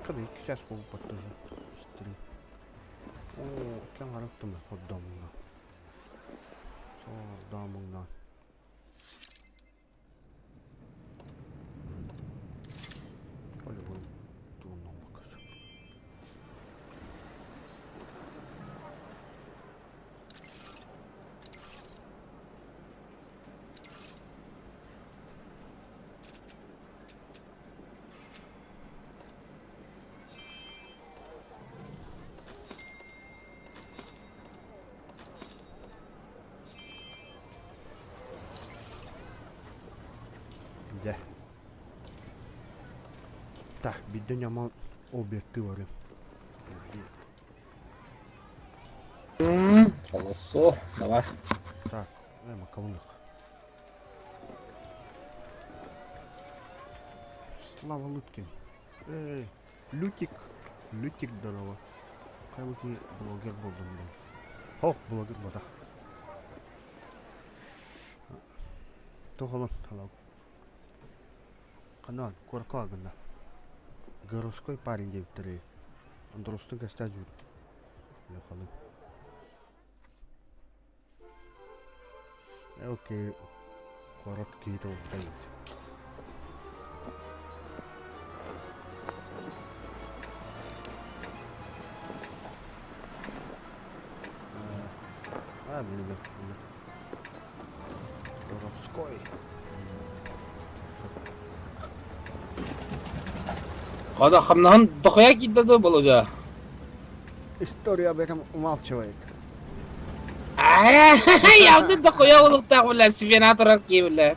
Когда сейчас полупад тоже. Стрим. О, кем гарактым поддамына. Сордамына. Полигон туунамакас. Дьэ. Так, бидде ньаман объекты бары. Холосо, давай. Так, макалных. Слава Луткин. Эй, Лютик. Лютик, здорово. Хайбыки блогер болдум да. Ох, блогер бодах. Тохолон, халау. Канал, куоракка гынна. Городской парень диэбиттэрэй. Андростун кэстээ дьүүр. Лехалы. Окей. Куорат киһитэ буолбута А, блин, блин. Воровской. Хада хамнаһын дохуя киирдэ да Володя? История об этом умалчивает. Явды дохуя улуктаах бля, свина турар кии бля.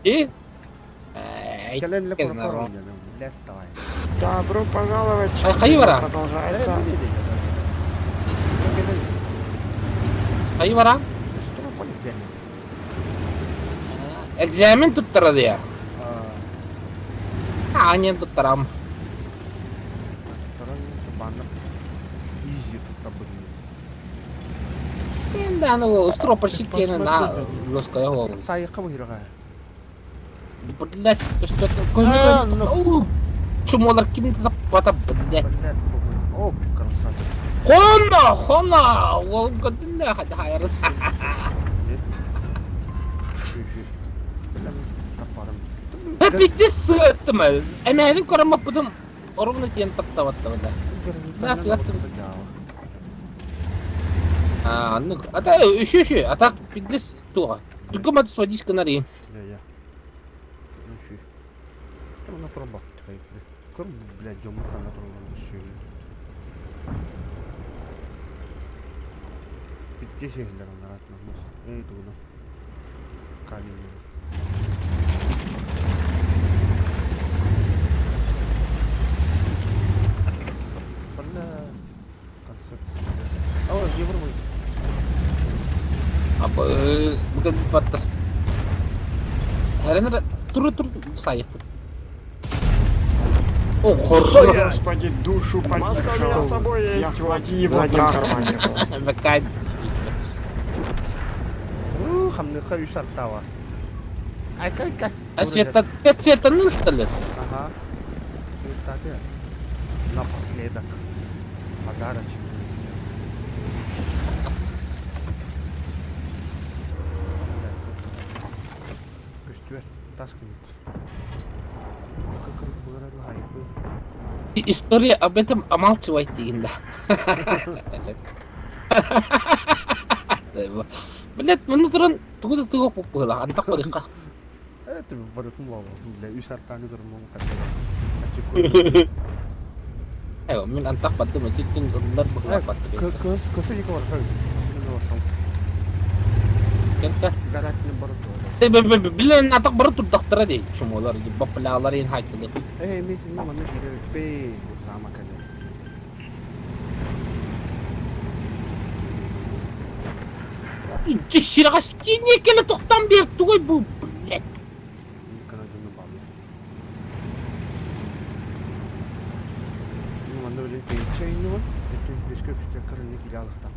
И? Кэлэн ле прокурор блядь, давай. Добро пожаловать. Хайы бара? Продолжается. Хайы бара? Экзамен туттара дия. Аанньан туттарам. Изи туттабын. Аны устропольщик диэни на лоская буолабын. Сайыкка быһыраҕа. Блять, что это? Чумолар ким таппата, блять. Блять, о, красавчик. Хона, хона, ол көтүннэ хайыр. Пиппити сыаттым. Эмэһин көрөммөппүтүм. Оругуна тиэн таптабаттабыта. Да, сыаттым. А, ну, ата үшү үшү, ата пиздец туға. Түгім аты сводись канари. Я, я. Үшү. Там на труба. Көр, блядь, дьоммут ханна туралларын өссүөбүн. Бүттэ сиһиллэр анараатынан мас. Эй, тугунан. Каменный. Бля, концепт. О, евро Апа, бүгін баттас. Хәрен туру тур сайыппыт. О, хоррор. Господи, душу Маска у меня с собой есть, Я чувак. хвати в один кармане был. Вакай. Хамныха үс артава. Ай, кай, кай. А света, света ну что ли? Ага. Кстати, напоследок. Подарочек. Көстүбэт, тас гыннат. История об этом умалчивает дейін да. Блять, маны туран тугу да тугу поппула, антак барыка. Это барыкым баба, бля, үс артаны көрмөм каттыга. Эва, мин антак баттым, түттүн ыллар быһылар баттым. Кыз, кысы екі бар, кыз. Кента. Гарантин барып. Билен атак бары турдактара дей, чумолар, баппалаалар ен хайтылы. Эй, мен мана кире бе, сама кале. Ширагас кине келе токтан бер тугой бу, блядь. Канаданы бабы. Ну, манна билен пейчейни бар. Это беске күстә кырыны килә алыкта.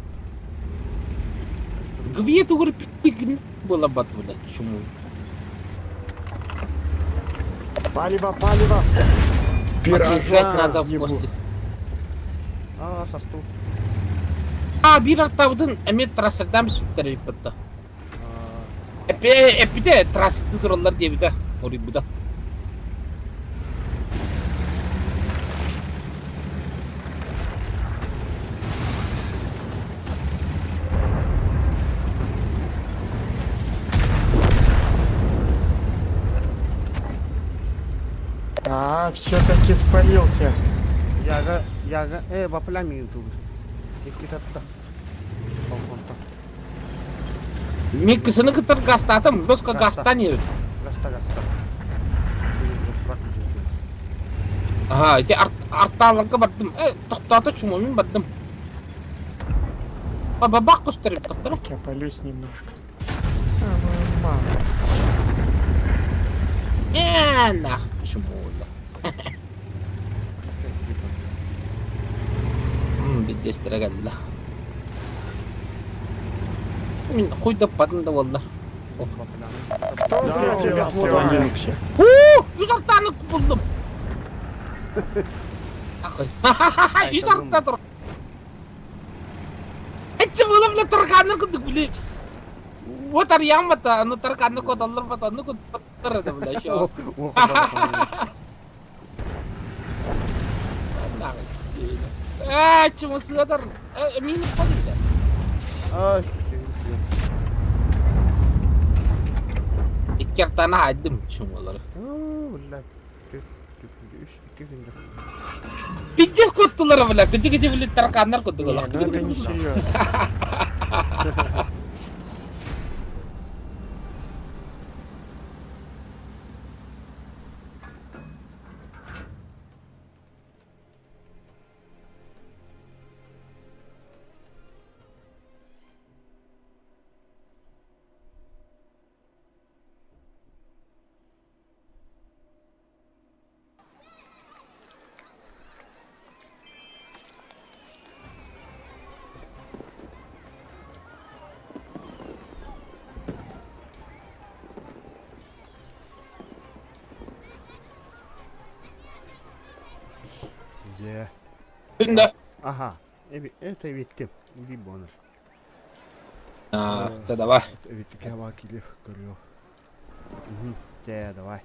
Гвие тугур пиктик было бат, блядь, чуму. Палево, палево. Отъезжать надо ебу. после. А, состу. А, бир аттабытын эмет трассердан сүттер битта. Эпе, эпите трассты тураллар диэбитэ, орийбута. А, все-таки спалился. Яга, яга, э, бапла мин тугу. Икки татта. Балконта. Мин кысыны кытар гастатым, лоска Гаста. гастан Гаста, гаста. Ага, ити арт артааларга бардым. Э, токтоото чуму мин бардым. Бабах көстөр эбит Я полюсь немножко. Самое малое. Э, нах, почему? Биттестэрэ кэллэ. Мин хуйдаппатым да буолла. Кто, блядь, тебя сливает вообще? Үс артаны булдум. Ахой. Үс арта тур. Эччи була бля тарканны кудук били. Вот арьяммата, аны тарканны кодаллар аны кудук да бля еще. Ээ, чумусыгатар. Минус подумай. А, Икки артаны хайдым чумулары. Бля, үс икки күндө. Пиздец куттулар, бля. Кыжы-кыжы, бля, тараканнар куттулар. Не, ну это не серьезно. Дьэ. Күндө. Аха. Это виттим. Би бонус. А, да давай. Виттикэ килив көрүө. Дьэ, давай.